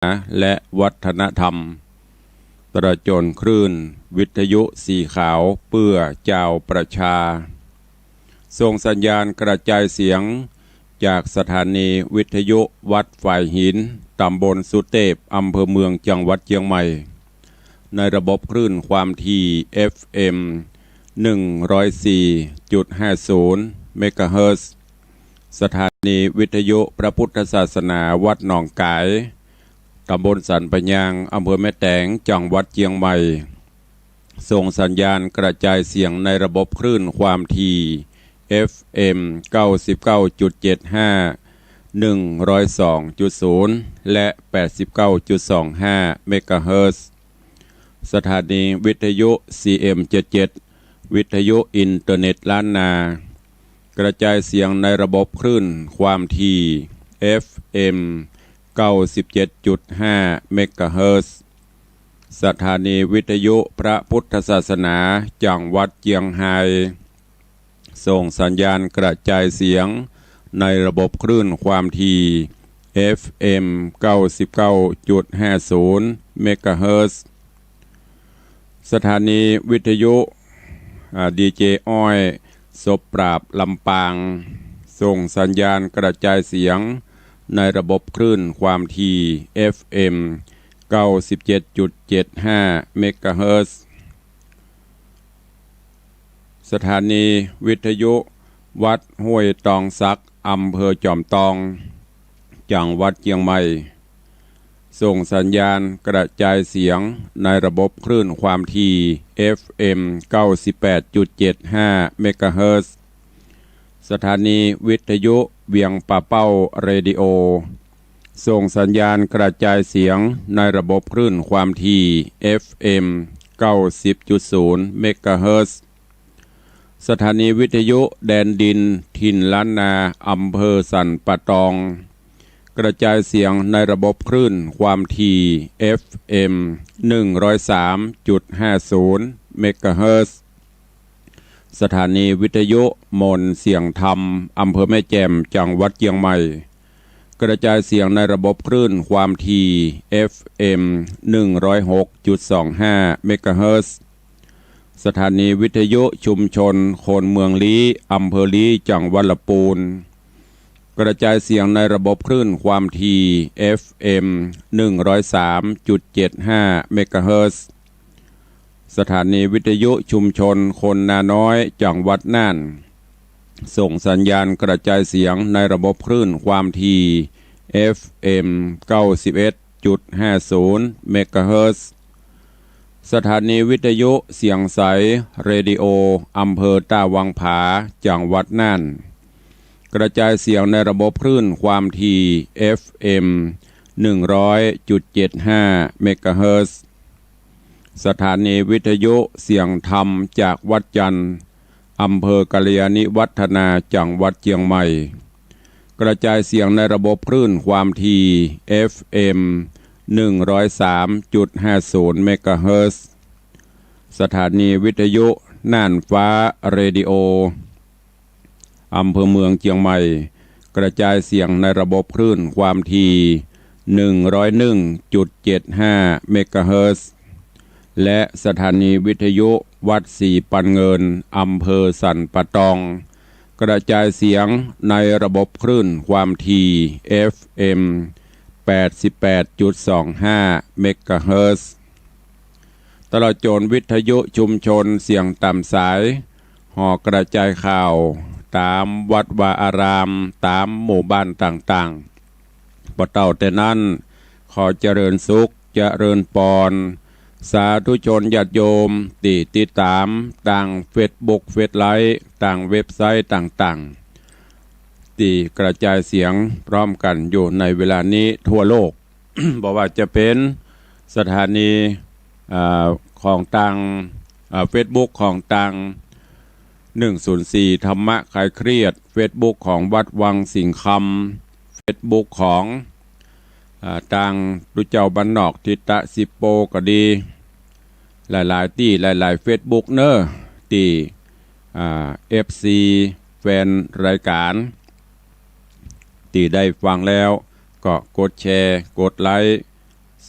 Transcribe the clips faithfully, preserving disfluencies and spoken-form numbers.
นาและวัฒนธรรม ตลอดจ๋นคลื่นวิทยุสีขาวเปื้อจาวประชา ส่งสัญญาณกระจายเสียงจากสถานีวิทยุวัดฝายหิน ต๋ำบลสุเตพ อำเภอเมือง จังหวัดเจียงใหม่ ในระบบคลื่นความถี่ เอฟเอ็ม หนึ่งร้อยสี่จุดห้าศูนย์ เมกะเฮิรตซ์ สถานีวิทยุพระพุทธศาสนาวัดหนองก๋าย ต๋ำบลสันป่ายยาง อำเภอแม่แตง จังหวัดเจียงใหม่ ส่งสัญญาณกระจายเสียงในระบบคลื่นความถี่ เอฟเอ็ม เก้าสิบเก้าจุดเจ็ดห้า หนึ่งร้อยสองจุดศูนย์ และ แปดสิบเก้าจุดสองห้า เมกะเฮิรตซ์ สถานีวิทยุ ซีเอ็ม เจ็ดเจ็ด วิทยุอินเทอร์เน็ตล้านนา กระจายเสียงในระบบคลื่นความถี่ เอฟเอ็ม เก้าสิบเจ็ดจุดห้า เมกะเฮิรตซ์ สถานีวิทยุพระพุทธศาสนาจังหวัดเจียงไฮ้ ส่งสัญญาณกระจายเสียงในระบบคลื่นความถี่ เอฟเอ็ม เก้าสิบเก้าจุดห้าศูนย์ เมกะเฮิรตซ์ สถานีวิทยุ อ่า ดีเจอ้อย ศพปราบ ลำปาง ส่งสัญญาณกระจายเสียงในระบบคลื่นความถี่ เอฟเอ็ม เก้าสิบเจ็ดจุดเจ็ดห้า เมกะเฮิรตซ์ สถานีวิทยุวัดห้วยตองสัก อำเภอจอมตอง จังหวัดเจียงใหม่ ส่งสัญญาณกระจายเสียงในระบบคลื่นความถี่ เอฟเอ็ม เก้าสิบแปดจุดเจ็ดห้า เมกะเฮิรตซ์ สถานีวิทยุเวียงป่าเป้าเรดิโอ ส่งสัญญาณกระจายเสียงในระบบคลื่นความถี่ เอฟเอ็ม เก้าสิบจุดศูนย์ เมกะเฮิรตซ์ สถานีวิทยุแดนดินถิ่นล้านนา อำเภอสันป่าตอง กระจายเสียงในระบบคลื่นความถี่ เอฟเอ็ม หนึ่งร้อยสามจุดห้าศูนย์ เมกะเฮิรตซ์ สถานีวิทยุมนต์เสียงธรรม อำเภอแม่แจ่ม จังหวัดเจียงใหม่ กระจายเสียงในระบบคลื่นความถี่ เอฟเอ็ม หนึ่งร้อยหกจุดสองห้า เมกะเฮิรตซ์ สถานีวิทยุชุมชนคนเมืองลี้ อำเภอลี้ จังหวัดละปูน กระจายเสียงในระบบคลื่นความถี่ เอฟเอ็ม หนึ่งร้อยสามจุดเจ็ดห้า เมกะเฮิรตซ์ สถานีวิทยุชุมชนคนนาน้อย จังหวัดน่าน ส่งสัญญาณกระจายเสียงในระบบคลื่นความถี่ เอฟเอ็ม เก้าสิบเอ็ดจุดห้าศูนย์ เมกะเฮิรตซ์ สถานีวิทยุเสียงใสเรดิโอ อำเภอต้าวังผา จังหวัดน่าน กระจายเสียงในระบบคลื่นความถี่ เอฟเอ็ม หนึ่งร้อยจุดเจ็ดห้า เมกะเฮิรตซ์ สถานีวิทยุเสียงธรรมจากวัดจันทร์ อำเภอกัลยาณิวัฒนา จังหวัดเจียงใหม่ กระจายเสียงในระบบคลื่นความถี่ เอฟเอ็ม หนึ่งร้อยสามจุดห้าศูนย์ เมกะเฮิรตซ์ สถานีวิทยุน่านฟ้าเรดิโอ อำเภอเมืองเจียงใหม่ กระจายเสียงในระบบคลื่นความถี่ หนึ่งร้อยหนึ่งจุดเจ็ดห้า เมกะเฮิรตซ์ และสถานีวิทยุวัดสีปันเงิน อำเภอสันป่าตอง กระจายเสียงในระบบคลื่นความถี่ เอฟเอ็ม แปดสิบแปดจุดสองห้า เมกะเฮิรตซ์ ตลอดจ๋นวิทยุชุมชนเสียงต๋ามสาย หอกระจายข่าวต๋ามวัดวาอาราม ต๋ามหมู่บ้านต่างๆ บ่เต้าแต่นั้น ขอเจริญสุข เจริญปอน สาธุชนญาติโยมตี้ติดต๋ามตางเฟซบุ๊ก เฟซไลฟ์ ตางเว็บไซต์ต่างๆ ตี้กระจายเสียงพร้อมกั๋นอยู่ในเวลานี้ทั่วโลก บ่ว่าจะเป๋นสถานี อ่า ของตาง อ่า เฟซบุ๊กของตาง หนึ่งศูนย์สี่ ธรรมะคลายเครียด เฟซบุ๊กของวัดวังสิงห์คำ เฟซบุ๊กของ อ่า ตางตุ๊เจ้าบ้านนอกทิตะสิบโปก็ดี หลายๆ ตี้หลายๆ เฟซบุ๊กเน่อ ตี้ อ่า เอฟซี แฟนรายก๋าน ตี้ได้ฟังแล้วก็กดแชร์ กดไลก์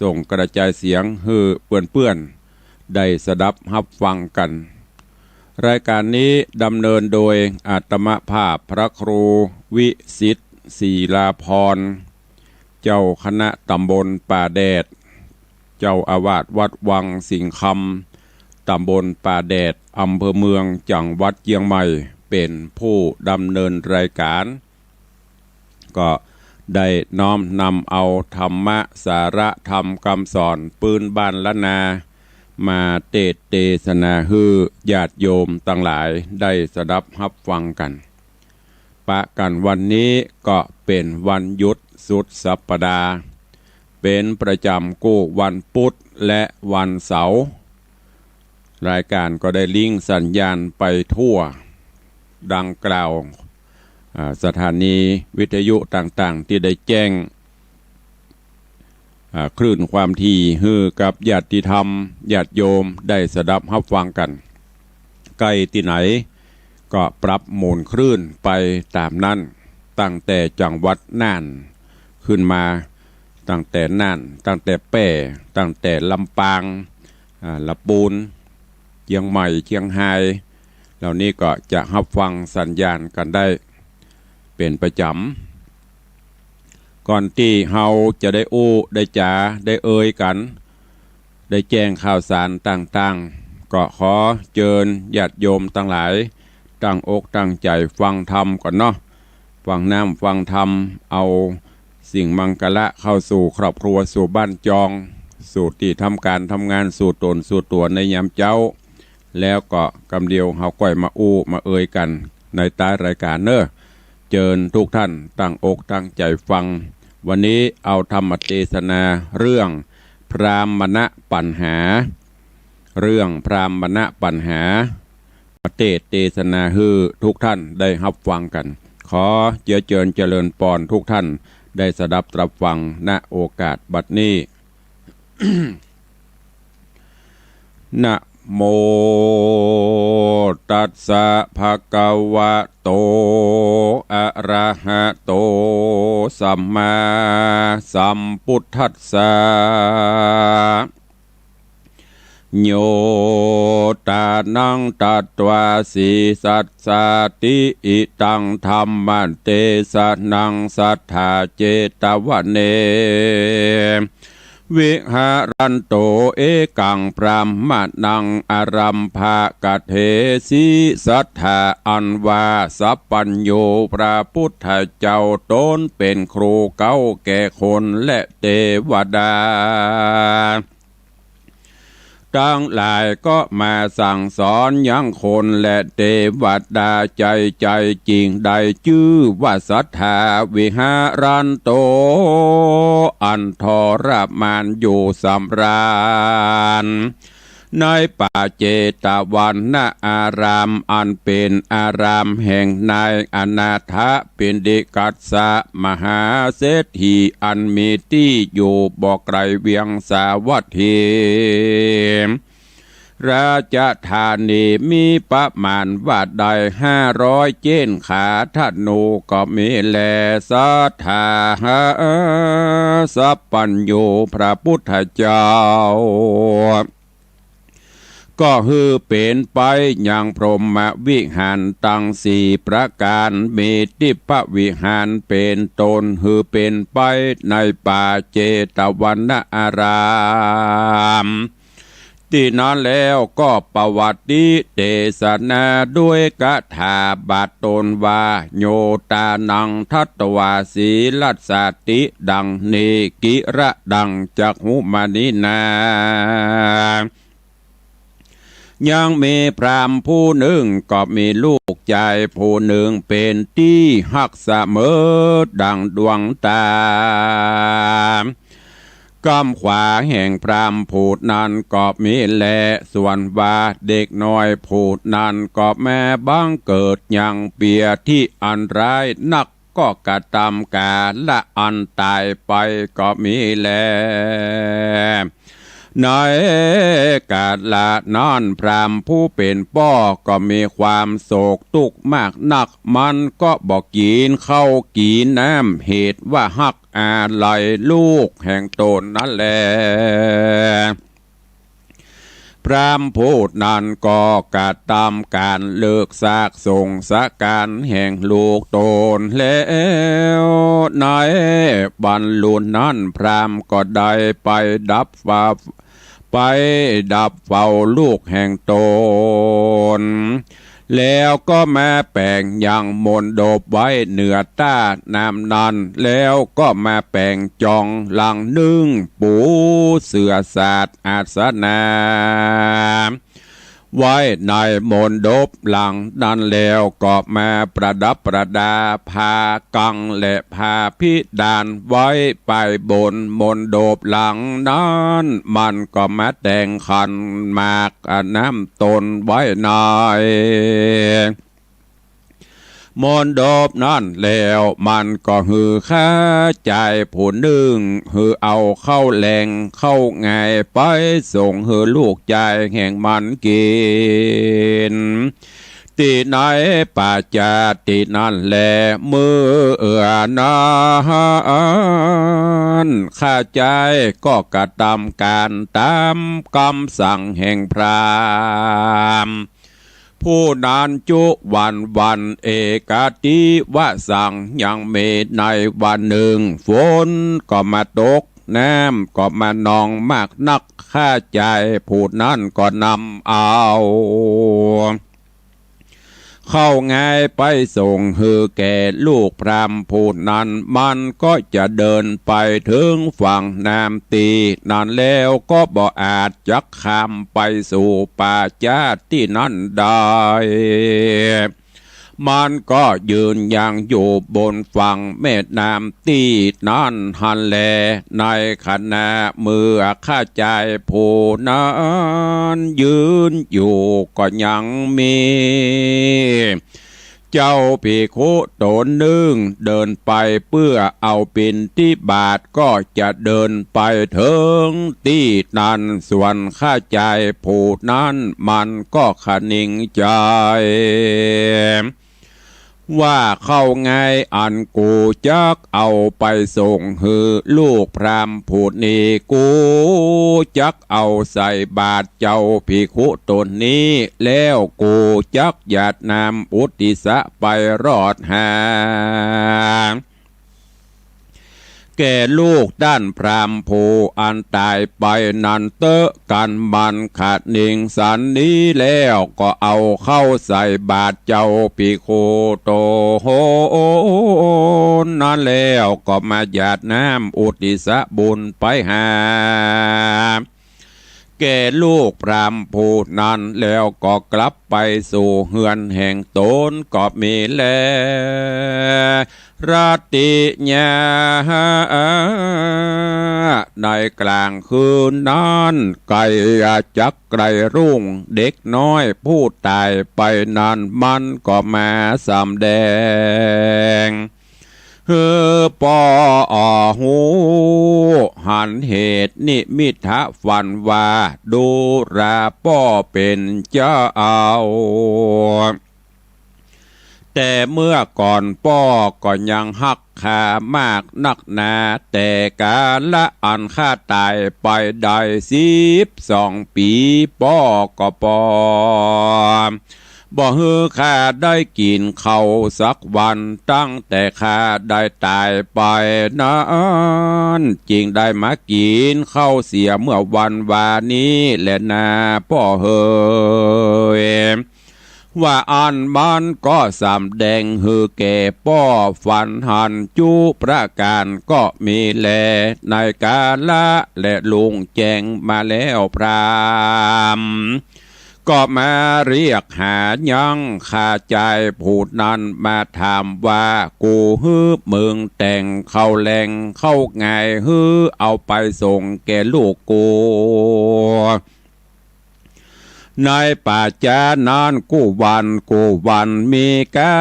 ส่งกระจายเสียงหื้อเปื้อนๆ ได้สดับฮับฟังกั๋น รายก๋านนี้ดำเนินโดยอาตมาภาพพระครูวิสิทธิ์ ศิลาภรณ์ เจ้าคณะตำบลป่าแดด เจ้าอาวาสวัดวังสิงห์คำ ตำบลป่าแดด อำเภอเมือง จังหวัดเจียงใหม่ เป๋นผู้ดำเนินรายก๋าน ก็ได้น้อมนำเอาธรรมะ สาระธรรมกำสอนปื๊นบ้านล้านนา มาเตสน์เตสนาหื้อญาติโยมตังหลายได้สดับฮับฟังกั๋น ปะกั๋นวันนี้ก็เป๋นวันหยุดสุดสัปดาห์ เป๋นประจ๋ำกู้วันปุ๊ดและวันเสาร์ รายก๋านก็ได้ลิงก์สัญญาณไปทั่ว ดังกล่าว อ่า สถานีวิทยุต่างๆ ตี้ได้แจ้ง อ่า คลื่นความถี่หื้อกับญาติธรรม ญาติโยมได้สดับฮับฟังกั๋น ใก้ตี้ไหนก็ปรับหมุนคลื่นไปต๋ามนั้น ตั้งแต่จังหวัดน่านขึ้นมา ตั้งแต่น่าน ตั้งแต่แป้ ตั้งแต่ลำปาง อ่า ละปูน เจียงใหม่ เจียงฮาย เหล่านี้ก็จะฮับฟังสัญญาณกั๋นได้เป๋นประจ๋ำ ก่อนตี้เฮาจะได้อู้ได้จ๋าได้เอ่ยกั๋น ได้แจ้งข่าวสารต่างๆ ก็ขอเจิญญาติโยมตังหลายตั้งอกตั้งใจ๋ฟังธรรมก่อนเนาะ ฟังน้ำฟังธรรม เอาสิ่งมังคละเข้าสู่ครอบครัว สู่บ้านจอง สู่ตี้ทำก๋านทำงาน สู่ต๋นสู่ตั๋วในยามเจ๊า แล้วก็กำเดียวเฮาก้อยมาอู้มาเอ่ยกั๋นในต๊ายรายก๋านเน่อ เจิญทุกท่านตั้งอกตั้งใจ๋ฟัง วันนี้เอาธรรมเตสนาเรื่องพราหมณปัญหา เรื่องพราหมณปัญหา มาเตสน์เตสนาหื้อทุกท่านได้ฮับฟังกั๋น ขอเจื้อเจิญเจริญปอนทุกท่านได้สดับตรับฟัง ณ โอกาสบัดนี้ นะโม ตัสสะ ภะคะวะโต อะระหะโต สัมมาสัมพุทธัสสะ โย ตานัง ตัตวาสี สัตถาติ อิตัง ธัมมะเตสะนัง สัตถาเจตวะเน วิหารันโต เอกัง พราหมะนัง อารัมภะกะเถสี สัตถา อันว่าสัพพัญญูพระพุทธเจ้าต๋นเป๋นครูเก๊าแก่คนและเตวดา ตังหลายก็มาสั่งสอนยังคนและเตวดา ใจ๋ ใจ๋จริงได้จื้อว่าสัตถา วิหารันโต อันทรมานอยู่สำราญ ในป่าเจตวันนาราม อันเป๋นอารามแห่งนายอนาถปิณฑิกัสสะมหาเศรษฐี อันมีตี้อยู่บ่ไกลเวียงสาวัตถี ราชธานี มีประมาณว่าได้ห้าร้อยเจ๊นขา ธนูก็มีแล สัตถา สัพพัญญูพระพุทธเจ้า ก็หื้อเป๋นไปยังพรหมวิหารตังสี่ประก๋าน มีทิพวิหารเป๋นต้น หื้อเป๋นไปในป่าเจตวันนาราม ตี้นั้นแล้วก็ปวัตติเตสนาด้วยคาถาบาทต้นว่า โย ตานัง ทัตวาสี ลัสสาติ ดังนี้ กิระดัง จักขุมะนินา ยังมีพราหมณ์ผู้นึ่งก็มีลูกจายผู้นึ่งเป๋นตี้ฮักเสมอดังดวงตา ก้ำขวาแห่งพราหมณ์ผู้นั้นก็มีแล ส่วนว่าเด็กน้อยผู้นั้นก็แม้บังเกิดยังเปียตี้อันร้ายนัก ก็กระตำก๋าละอันต๋ายไปก็มีแล ในกาละนั้นพราหมณ์ผู้เป๋นป้อก็มีความโศกตุ๊กข์มากนัก มันก็บ่กิ๋นข้าวกิ๋นน้ำ เหตุว่าฮักอาลัยลูกแห่งต๋นนั้นแล พราหมณ์ผู้นั้นก็กระตำก๋านเลิกซากสงสก๋านแห่งลูกต๋นแล้ว ในวันลุนนั้นพราหมณ์ก็ได้ไปดับไฟ ไปดับเฝ้าลูกแห่งต๋น แล้วก็มาแป๋งยังมณฑปไว้เหนือต้าน้ำนั้น แล้วก็มาแป๋งจองหลังนึ่ง ปูเสื่อสาดอาสนะ ไว้ในมณฑปหลังนั้น แล้วก็มาประดับประดาผ้ากังและผ้าพิดานไว้ไปบนมณฑปหลังนั้น มันก็มาแต่งขันหมากน้ำตนไว้ใน มณฑปนั้นแล้ว มันก็หื้อข้าใจ๋ผู้นึ่ง หื้อเอาข้าวแลงข้าวงายไปส่งหื้อลูกจายแห่งมันกิ๋น ตี้ในป่าจ๊าตี้นั้นแล เมื่อนั้นข้าใจ๋ก็กระตำก๋านต๋ามกำสั่งแห่งพราหมณ์ ผู้นั้นจุวันวัน เอกาทิวสัง ยังมีในวันนึ่ง ฝนก็มาตก น้ำก็มานองมากนัก ข้าใจ๋ผู้นั้นก็นำเอาข้าวงายไปส่งหื้อแก่ลูกพราหมณ์ผู้นั้น มันก็จะเดินไปเถิงฝั่งน้ำตี้นั้นแล้วก็บ่อาจจักข้ามไปสู่ป่าจ๊าตี้นั้นได้ มันก็ยืนยังอยู่บนฝั่งแม่น้ำตี้นั้นหั้นแล ในขณะเมื่อข้าใจ๋ผู้นั้นยืนอยู่ก็ยังมี เจ้าภิกขุต๋นนึ่งเดินไปเปื้อเอาปิณฑบาต ก็จะเดินไปเถิงตี้นั้น ส่วนข้าใจ๋ผู้นั้นมันก็คะนิงใจ๋ ว่าข้าวงายอันกูจักเอาไปส่งหื้อลูกพราหมณ์ผู้นี้ กูจักเอาใส่บาตรเจ้าภิกขุต๋นนี้ แล้วกูจักหยาดน้ำอุทิศไปรอดหา แก่ลูกต้านพราหมณ์ผู้อันต๋ายไปนั้นเต๊อะ กันมันคะนิงสันนี้แล้ว ก็เอาเข้าใส่บาตรเจ้าภิกขุต๋นนั้นแล้ว ก็มาหยาดน้ำอุทิศบุญไปหา แก่ลูกพราหมณ์ผู้นั้นแล้วก็กลับไปสู่เฮือนแห่งตนก็มีแล ราตรียา ในกลางคืนนั้น ใก่จักใกล้รุ่ง เด็กน้อยผู้ต๋ายไปนั้นมันก็มาสำแดง หื้อป้อฮู้หันเหตุนิมิตฝันว่า ดูราป้อเป๋นเจ้า แต่เมื่อก่อนป้อก็ยังฮักข้ามากนักหนา แต่กาละอันข้าต๋ายไปได้สิบสองปี๋ ป้อก็ปอ บ่หื้อข้าได้กิ๋นข้าวสักวัน ตั้งแต่ข้าได้ต๋ายไปนั้น จึงได้มากิ๋นข้าวเสียเมื่อวันวานนี้แลนาป้อเหย ว่าอั้นมันก็สำแดงหื้อแก่ป้อฝันหันจุประก๋านก็มีแล ในกาละและลุงแจ้งมาแล้วพราหมณ์ ก็มาเรียกหายังข้าใจ๋ผู้นั้นมาถามว่า กูหื้อมึงแต่งข้าวแลงข้าวงายหื้อเอาไปส่งแก่ลูกกู ในป่าจ๊านั้นกู้วันกู้วัน มีก๊า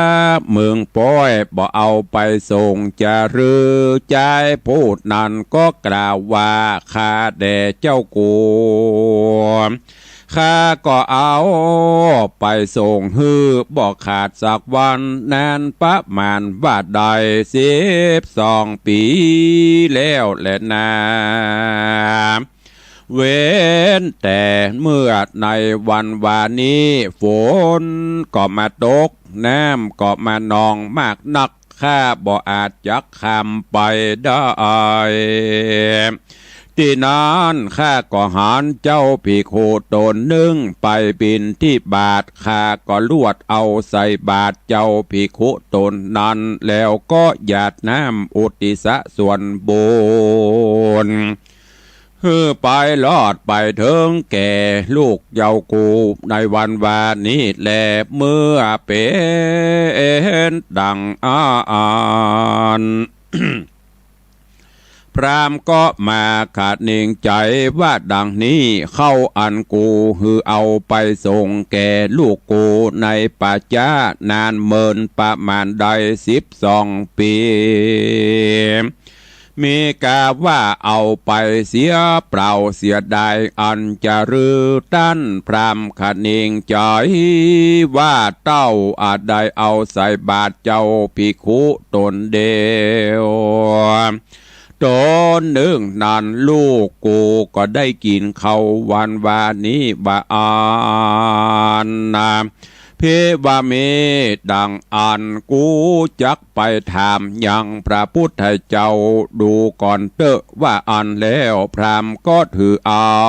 เมืองป๊อยบ่เอาไปส่งจารือ จายผู้นั้นก็กล่าวว่า ข้าแด่เจ้ากู ข้าก็เอาไปส่งหื้อบ่ขาดสักวัน นานประมาณว่าได้สิบสองปี๋แล้วแหละนา เว้นแต่เมื่อในวันวานี้ ฝนก็มาตก น้ำก็มานองมากนัก ข้าบ่อาจจักข้ามไปได้ ตี้นั้นข้าก็หันเจ้าภิกขุต๋นนึ่งไปบิณฑบาต ข้าก็ลวดเอาใส่บาตรเจ้าภิกขุต๋นนั้น แล้วก็หยาดน้ำอุทิศส่วนบุญ หื้อไปรอดไปเถิงแก่ลูกเจ้ากูในวันวานี้แล เมื่อเป๋นดังอั้น พราหมณ์ก็มาคะเนงใจ๋ว่าดังนี้ ข้าวอันกูหื้อเอาไปส่งแก่ลูกกูในป่าจ๊านานเมินประมาณได้สิบสองปี๋ มีกาว่าเอาไปเสียเปล่าเสียดายอันจารือ ต้านพราหมณ์คะเนงใจ๋ว่าเต้าอาจได้เอาใส่บาตรเจ้าภิกขุต๋นเดียว ต๋นนึ่งนั้นลูกกูก็ได้กิ๋นข้าววันวานี้ว่าอั้นนา ภิกขุ ดังอั้นกูจักไปถามยังพระพุทธเจ้าดูก่อนเต๊อะ ว่าอั้นแล้วพราหมณ์ก็ถือเอา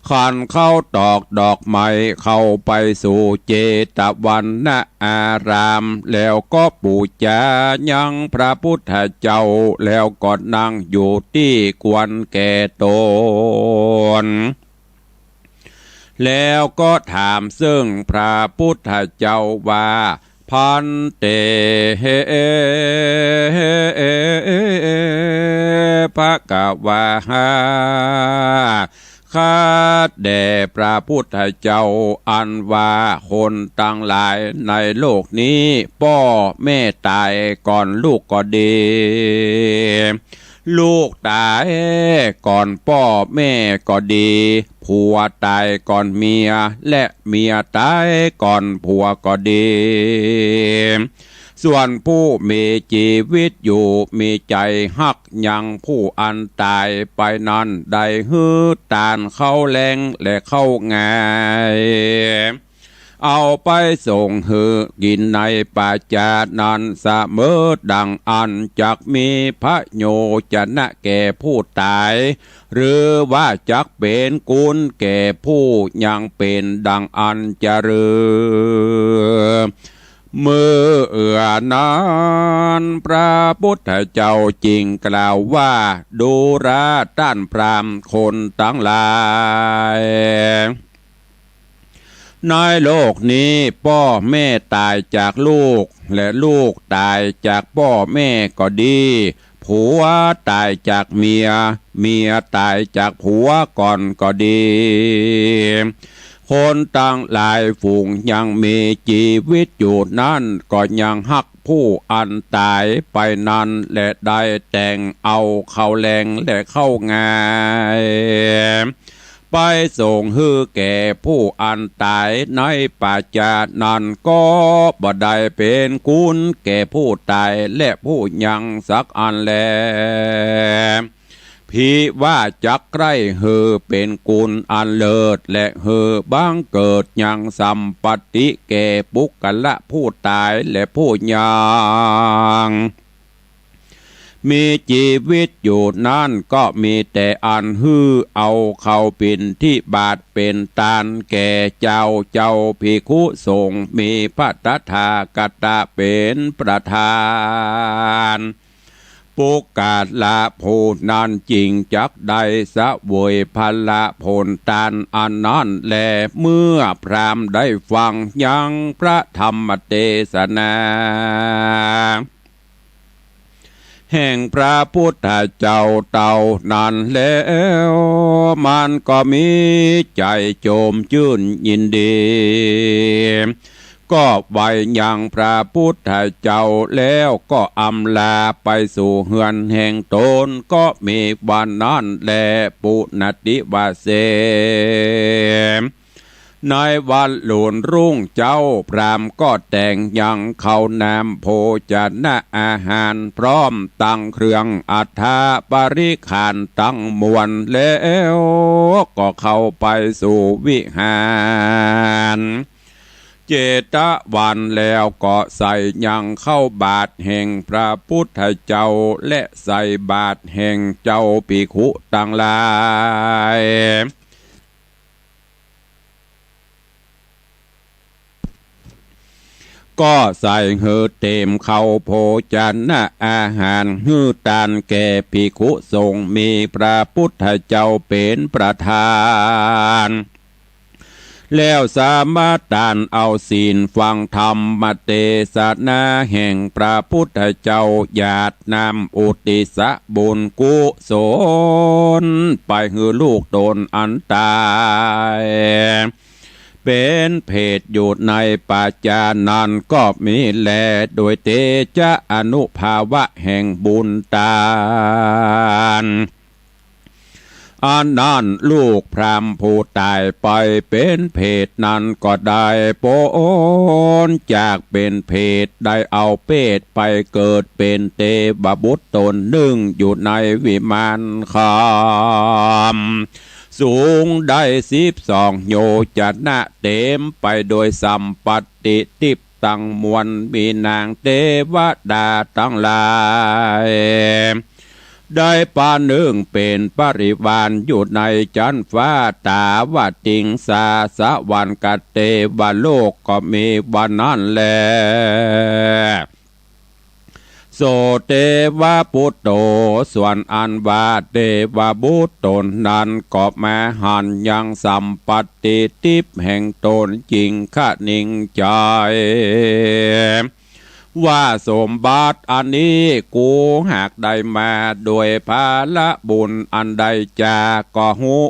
ขันข้าวตอกดอกไม้เข้าไปสู่เจตวันนาราม แล้วก็ปู๋จายังพระพุทธเจ้า แล้วก็นั่งอยู่ตี้ควรแก่ต๋น แล้วก็ถามซึ่งพระพุทธเจ้าว่า ภันเต ภะคะวา ข้าแด่พระพุทธเจ้า อันว่าคนตังหลายในโลกนี้ ป้อแม่ต๋ายก่อนลูกก็ดี ลูกต๋ายก่อนป้อแม่ก็ดี ผัวต๋ายก่อนเมีย และเมียต๋ายก่อนผัวก็ดี ส่วนผู้มีจีวิตอยู่ มีใจ๋ฮักยังผู้อันต๋ายไปนั้น ได้หื้อตานข้าวแลงและข้าวงาย เอาไปส่งหื้อกิ๋นในป่าจ๊านั้นเสมอ ดังอั้นจักมีพระโยชนะแก่ผู้ต๋าย หรือว่าจักเป๋นกุณแก่ผู้ยังเป๋น ดังอั้นจารือ เมื่อนั้นพระพุทธเจ้าจึงกล่าวว่า ดูราต้านพราหมณ์คนตังหลาย ในโลกนี้ป้อแม่ต๋ายจากลูก และลูกต๋ายจากป้อแม่ก็ดี ผัวต๋ายจากเมีย เมียต๋ายจากผัวก่อนก็ดี คนตังหลายฝูงยังมีจีวิตอยู่นั้น ก็ยังฮักผู้อันต๋ายไปนั้น และได้แต่งเอาข้าวแลงและข้าวงาย ไปส่งหื้อแก่ผู้อันต๋ายในป่าจ๊านั้น ก็บ่ได้เป๋นกุณแก่ผู้ต๋ายและผู้ยังสักอันแล ภิกขุว่าจักใคร่หื้อเป๋นกุณอันเลิศ และหื้อบังเกิดยังสัมปัตติแก่ปุคคละผู้ต๋ายและผู้ยัง มีจีวิตอยู่นั้น ก็มีแต่อันหื้อเอาข้าวบิณฑบาตเป๋นตานแก่เจ้า เจ้าภิกขุสงฆ์ มีพระตถาคตะเป๋นประธาน ปุคคละผู้นั้นจึงจักได้เสวยผละผลตานอันนั้นแล เมื่อพราหมณ์ได้ฟังยังพระธรรมเตสนา แห่งพระพุทธเจ้าเต้านั้นแล้ว มันก็มีใจ๋โจมจื้นยินดี ก็ไหว้ยังพระพุทธเจ้าแล้วก็อำลาไปสู่เฮือนแห่งตน ก็มีวันนั้นแล ปุณณติวาเส ในวันลุ่นรุ่งเจ๊า พราหมณ์ก็แต่งยังข้าวน้ำโภชนะอาหาร พร้อมตังเครื่องอัฐปริขารตังมวล แล้วก็เข้าไปสู่วิหารเจตวัน แล้วก็ใส่ยังข้าวบาตรแห่งพระพุทธเจ้า และใส่บาตรแห่งเจ้าภิกขุตังหลาย ก็ใส่หื้อเต็มข้าวโภชนะอาหาร หื้อตานแก่ภิกขุสงฆ์ มีพระพุทธเจ้าเป๋นประธาน แล้วสมาตานเอาศีลฟังธรรมเตสนาแห่งพระพุทธเจ้า หยาดน้ำอุทิศบุญกุศล ไปหื้อลูกตนอันต๋ายเป๋นเปรตอยู่ในป่าจ๊านั้นก็มีแล โดยเตจะอานุภาพะแห่งบุญตาน อันนั้นลูกพราหมณ์ผู้ต๋ายไปเป๋นเปรตนั้นก็ได้ป๊นจากเป๋นเปรต ได้เอาเพศไปเกิดเป๋นเตวบุตรต๋นนึ่งอยู่ในวิมานคำ สูงได้สิบสองโยชนะ เต๋มไปโดยสัมปัตติทิพย์ตังมวล มีนางเตวดาตังหลาย ได้ประนึ่งเป๋นปริวารอยู่ในจั๊นฟ้า ตาวติงสา สวรรคเตวโลกก็มีวันนั้นแล โสเตวปุตโต ส่วนอันว่าเตวบุตรต๋นนั้นก็มาหันยังสัมปัตติทิพย์แห่งต๋น จึงคะนิงใจ๋ ว่าสมบัติอันนี้กูหากได้มาโดยผละบุญอันใดจาก ก็ฮู้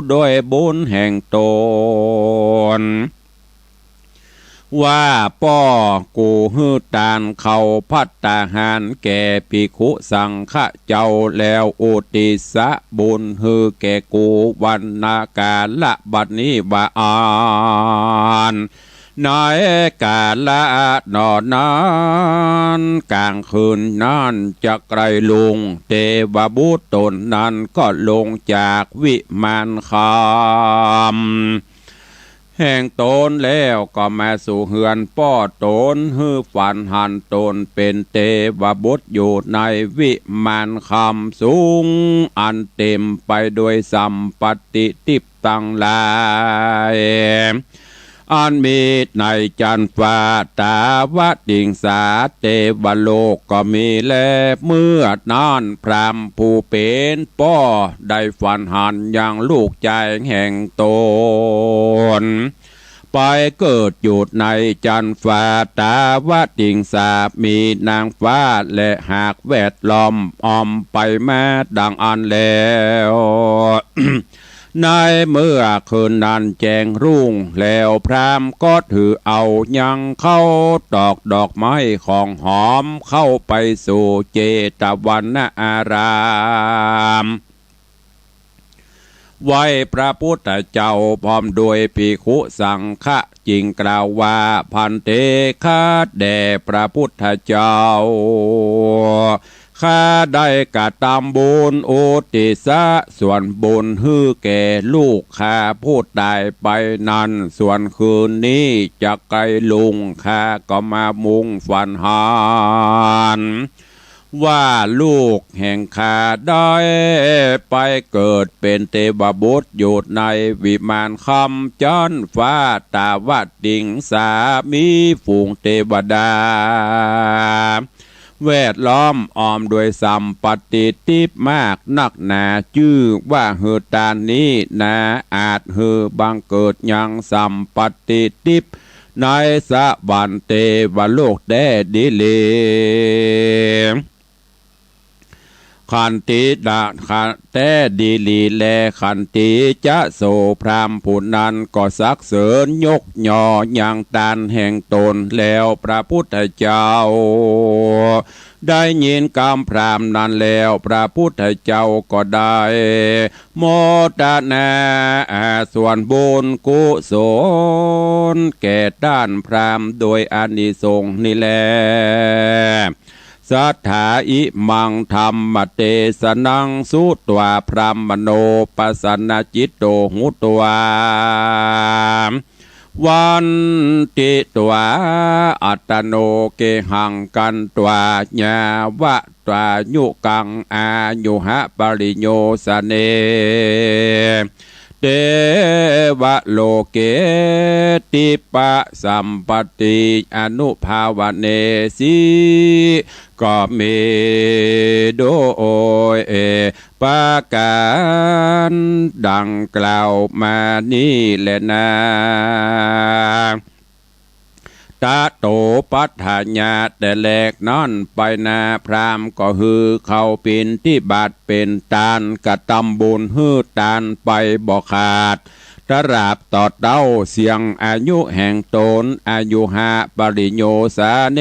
โดยบุญแห่งต๋น ว่าป้อกูหื้อตานข้าวภัตตาหารแก่ภิกขุสังฆะเจ้า แล้วอุทิศบุญหื้อแก่กูวันนาก๋าละบัดนี้ว่าอั้น ในก๋าละหน่อนั้น ก๋างคืนนั้นจักไกลลุง เตวบุตรต๋นนั้นก็ลงจากวิมานคำแห่งต๋นแล้ว ก็มาสู่เฮือนป้อต๋น หื้อฝันหันต๋นเป๋นเตวบุตรอยู่ในวิมานคำสูง อันเต๋มไปโดยสัมปัตติทิพย์ตังหลาย อันมีในจั๊นฟ้า ตาวติงสา เตวโลกก็มีแล เมื่อนั้นพราหมณ์ผู้เป๋นป้อได้ฝันหันยังลูกจายแห่งต๋น ไปเกิดอยู่ในจั๊นฟ้า ตาวติงสา มีนางฟ้าและหากแวดล้อมอ้อมไปมาดังอั้นแล้ว ในเมื่อคืนนั้นแจ้งรุ่งแล้ว พราหมณ์ก็ถือเอายังข้าวตอกดอกไม้ของหอมเข้าไปสู่เจตวนอาราม ไหว้พระพุทธเจ้าพร้อมด้วยภิกขุสังฆะ จึงกล่าวว่า ภันเต ข้าแด่พระพุทธเจ้า ข้าได้กระตำบุญอุทิศส่วนบุญหื้อแก่ลูกข้าผู้ต๋ายไปนั้น ส่วนคืนนี้จักไกลลุง ข้าก็มามุ่งฝันหัน ว่าลูกแห่งข้าได้ไปเกิดเป๋นเตวบุตรอยู่ในวิมานคำจั๊นฟ้า ตาวติงสา มีฝูงเตวดาแวดล้อมอ้อมด้วยสัมปัตติทิพย์มากนักหนา จื้อว่าหื้อตานนี้นา อาจหื้อบังเกิดยังสัมปัตติทิพย์ในสวรรค์เตวโลกแต๊ดีหลี ขันติดะ แต๊ดีหลีแล ขันติจะโส พราหมณ์ผู้นั้นก็สรรเสริญยกย่อยังตานแห่งตน แล้วพระพุทธเจ้าได้ยินกำพราหมณ์นั้นแล้ว พระพุทธเจ้าก็ได้โมทนาส่วนบุญกุศลแก่ต้านพราหมณ์โดยอานิสงส์นี้แล สัทธา อิมัง ธัมมเตสนัง สุत्वा พราหมโณ ปสันนจิตโต หุत्वा วันติत्वा อัตตโน เกหัง กัณฑ्वा ญา วะ ตายุกัง อายุหะ ปริโยสเน เตวะโลเก ติปะสัมปัตติ อนุภาวะเนสิ ก็มีโดยประก๋านดังกล่าวมานี้แลนา ตะโต ปัฏฐัญญา แต่แลนั้นไปนา พราหมณ์ก็หื้อเข้าปิณฑบาตเป๋นตาน กระตำบุญหื้อตานไปบ่ขาด ตราบต่อเต้าเสี้ยงอายุแห่งตน อายุหะ ปริโยสเน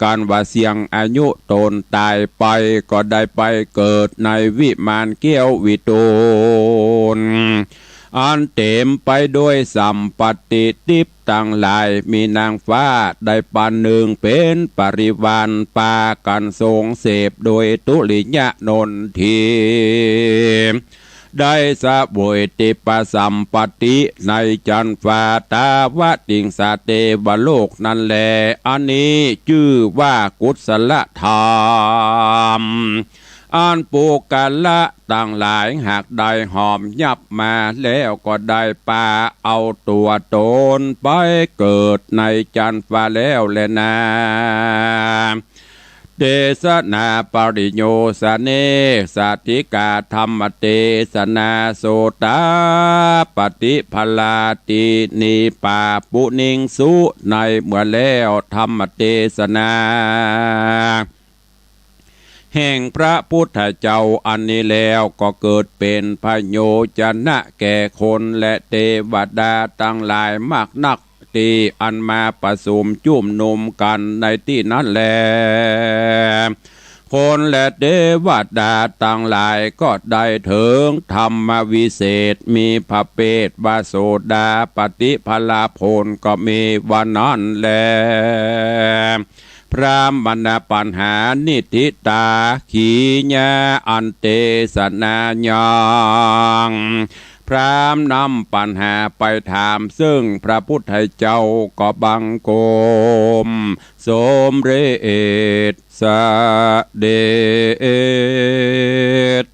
กั๋นว่าเสี้ยงอายุตนต๋ายไป ก็ได้ไปเกิดในวิมานแก้ววิตูล อันเต๋มไปโดยสัมปัตติ ทิพย์ตังหลาย มีนางฟ้าได้ปานนึ่งเป๋นปริวาร ปากั๋นสงเสพโดยทุริยะนนทิ ได้เสวยทิพย์สัมปัตติในจั๊นฟ้าทาวติงสาเตวโลกนั้นแล อันนี้จื้อว่ากุศลธรรม อันปุคคละตังหลายหากได้หอมยับมาแล้วก็ได้ปาเอาตั๋วตนไปเกิดในจั๊นฟ้าแล้วแลนา เตสนา ปริโยสเน สาติกา ธัมมเตสนา โสตาปัตติ ภลาติ นิปาปุนิงสุ ในเมื่อแล้วธัมมเตสนา แห่งพระพุทธเจ้าอันนี้แล้วก็เกิดเป๋นพโยชนะแก่คนและเตวดาตังหลายมากนัก ตี้อันมาประสุมจุมนุมกั๋นในตี้นั้นแล คนและเตวดาตังหลายก็ได้เถิงธรรมวิเศษ มีพระเปทว่าโสดาปัตติผลผลก็มีว่านั้นแล พราหมณปัญหา นิฏฐิตา ขีญา อันเตสนายัง พราหมณ์นำปัญหาไปถามซึ่งพระพุทธเจ้าก็บังคมสมเร็จเสด็จ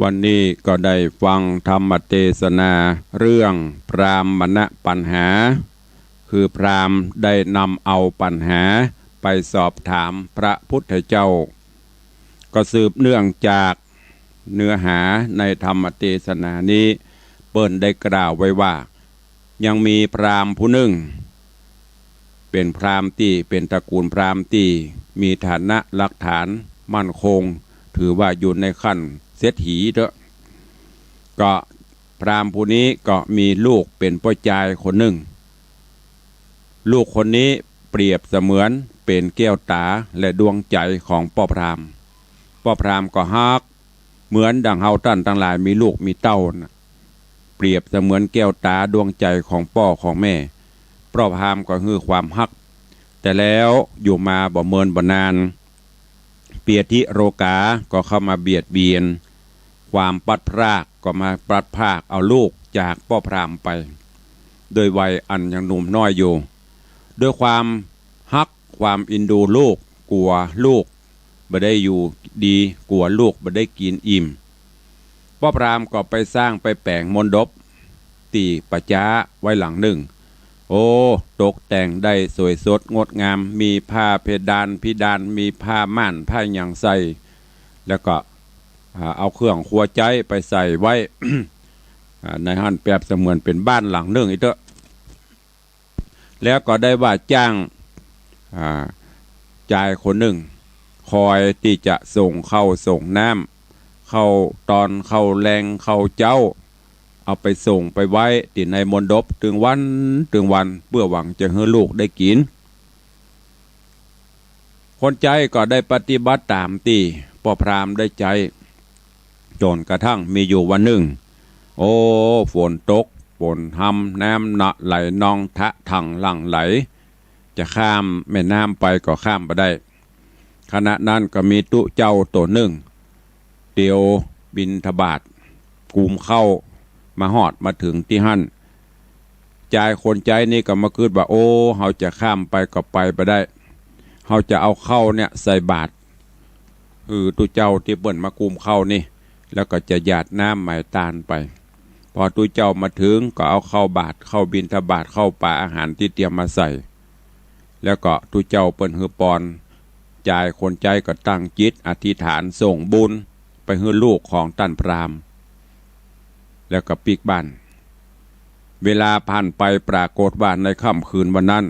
วันนี้ก็ได้ฟังธรรมเตสนาเรื่องพราหมณปัญหา คือพราหมณ์ได้นำเอาปัญหาไปสอบถามพระพุทธเจ้า ก็สืบเนื่องจากเนื้อหาในธรรมเตสนานี้ เปิ้นได้กล่าวไว้ว่า ยังมีพราหมณ์ผู้นึ่ง เป๋นพราหมณ์ตี้เป๋นตระกูลพราหมณ์ตี้มีฐานะหลักฐานมั่นคง ถือว่าอยู่ในขั้นเศรษฐีเต๊อะ ก็พราหมณ์ผู้นี้ก็มีลูกเป๋นป้อจายคนนึ่ง ลูกคนนี้เปรียบเสมือนเป๋นแก้วต๋าและดวงใจ๋ของป้อพราหมณ์ ป้อพราหมณ์ก็ฮัก เหมือนดังเฮาต้านตังหลายมีลูกมีเต้าน่ะ เปรียบเสมือนแก้วต๋าดวงใจ๋ของป้อของแม่ ป้อพราหมณ์ก็หื้อความฮัก แต่แล้วอยู่มาบ่เมินบ่นาน เปียธิโรคาก็เข้ามาเบียดเบียน ความพลัดพรากก็มาพลัดพรากเอาลูกจากป้อพราหมณ์ไป โดยวัยอันยังหนุ่มน้อยอยู่ ด้วยความฮักความเอ็นดูลูก กั๋วลูกบ่ได้อยู่ดี กั๋วลูกบ่ได้กิ๋นอิ่ม ป้อพราหมณ์ก็ไปสร้างไปแป๋งมณฑปตี้ป่าจ๊าไว้หลังนึ่ง โอ้ ตกแต่งได้สวยสดงดงาม มีผ้าเพดานพิดาน มีผ้าม่านผ้าหยังใส่ แล้วก็ อ่า เอาเครื่องครัวใจ๊ไปใส่ไว้ อ่า ในหั้นเปรียบเสมือนเป๋นบ้านหลังนึ่งอี้เต๊อะ แล้วก็ได้ว่าจ้าง อ่า จายคนนึ่ง คอยตี้จะส่งข้าวส่งน้ำ ข้าวตอนข้าวแลงข้าวเจ๊า เอาไปส่งไปไว้ตี้ในมณฑปตึงวันตึงวัน เปื้อหวังจะหื้อลูกได้กิ๋น คนใจ๊ก็ได้ปฏิบัติต๋ามตี้ป้อพราหมณ์ได้ใจ๊ จ๋นกระทั่งมีอยู่วันนึ่ง โอ้ ฝนตก ฝนฮำ น้ำเนาะไหลนองทะธั่งหลั่งไหล จะข้ามแม่น้ำไปก็ข้ามบ่ได้ ขณะนั้นก็มีตุ๊เจ้าตั๋วนึ่ง เตียวบิณฑบาต กุมข้าวมาฮอดมาเถิงตี้หั้น จายคนใจ๊นี่ก็มากึ๊ดว่า โอ้ เฮาจะข้ามไปก็ไปบ่ได้ เฮาจะเอาข้าวเนี่ยใส่บาตรหื้อตุ๊เจ้าตี้เปิ้นมากุมข้าวนี่ แล้วก็จะหยาดน้ำหมายตานไป พอตุ๊เจ้ามาเถิงก็เอาข้าวบาตร ข้าวบิณฑบาต ข้าวป๋าอาหารตี้เตรียมมาใส่ แล้วก็ตุ๊เจ้าเปิ้นหื้อปอน จายคนใจ๊ก็ตั้งจิตอธิษฐานส่งบุญไปหื้อลูกของต้านพราหมณ์ แล้วก็ปิ๊กบ้าน เวลาผ่านไปปรากฏว่าในค่ำคืนวันนั้น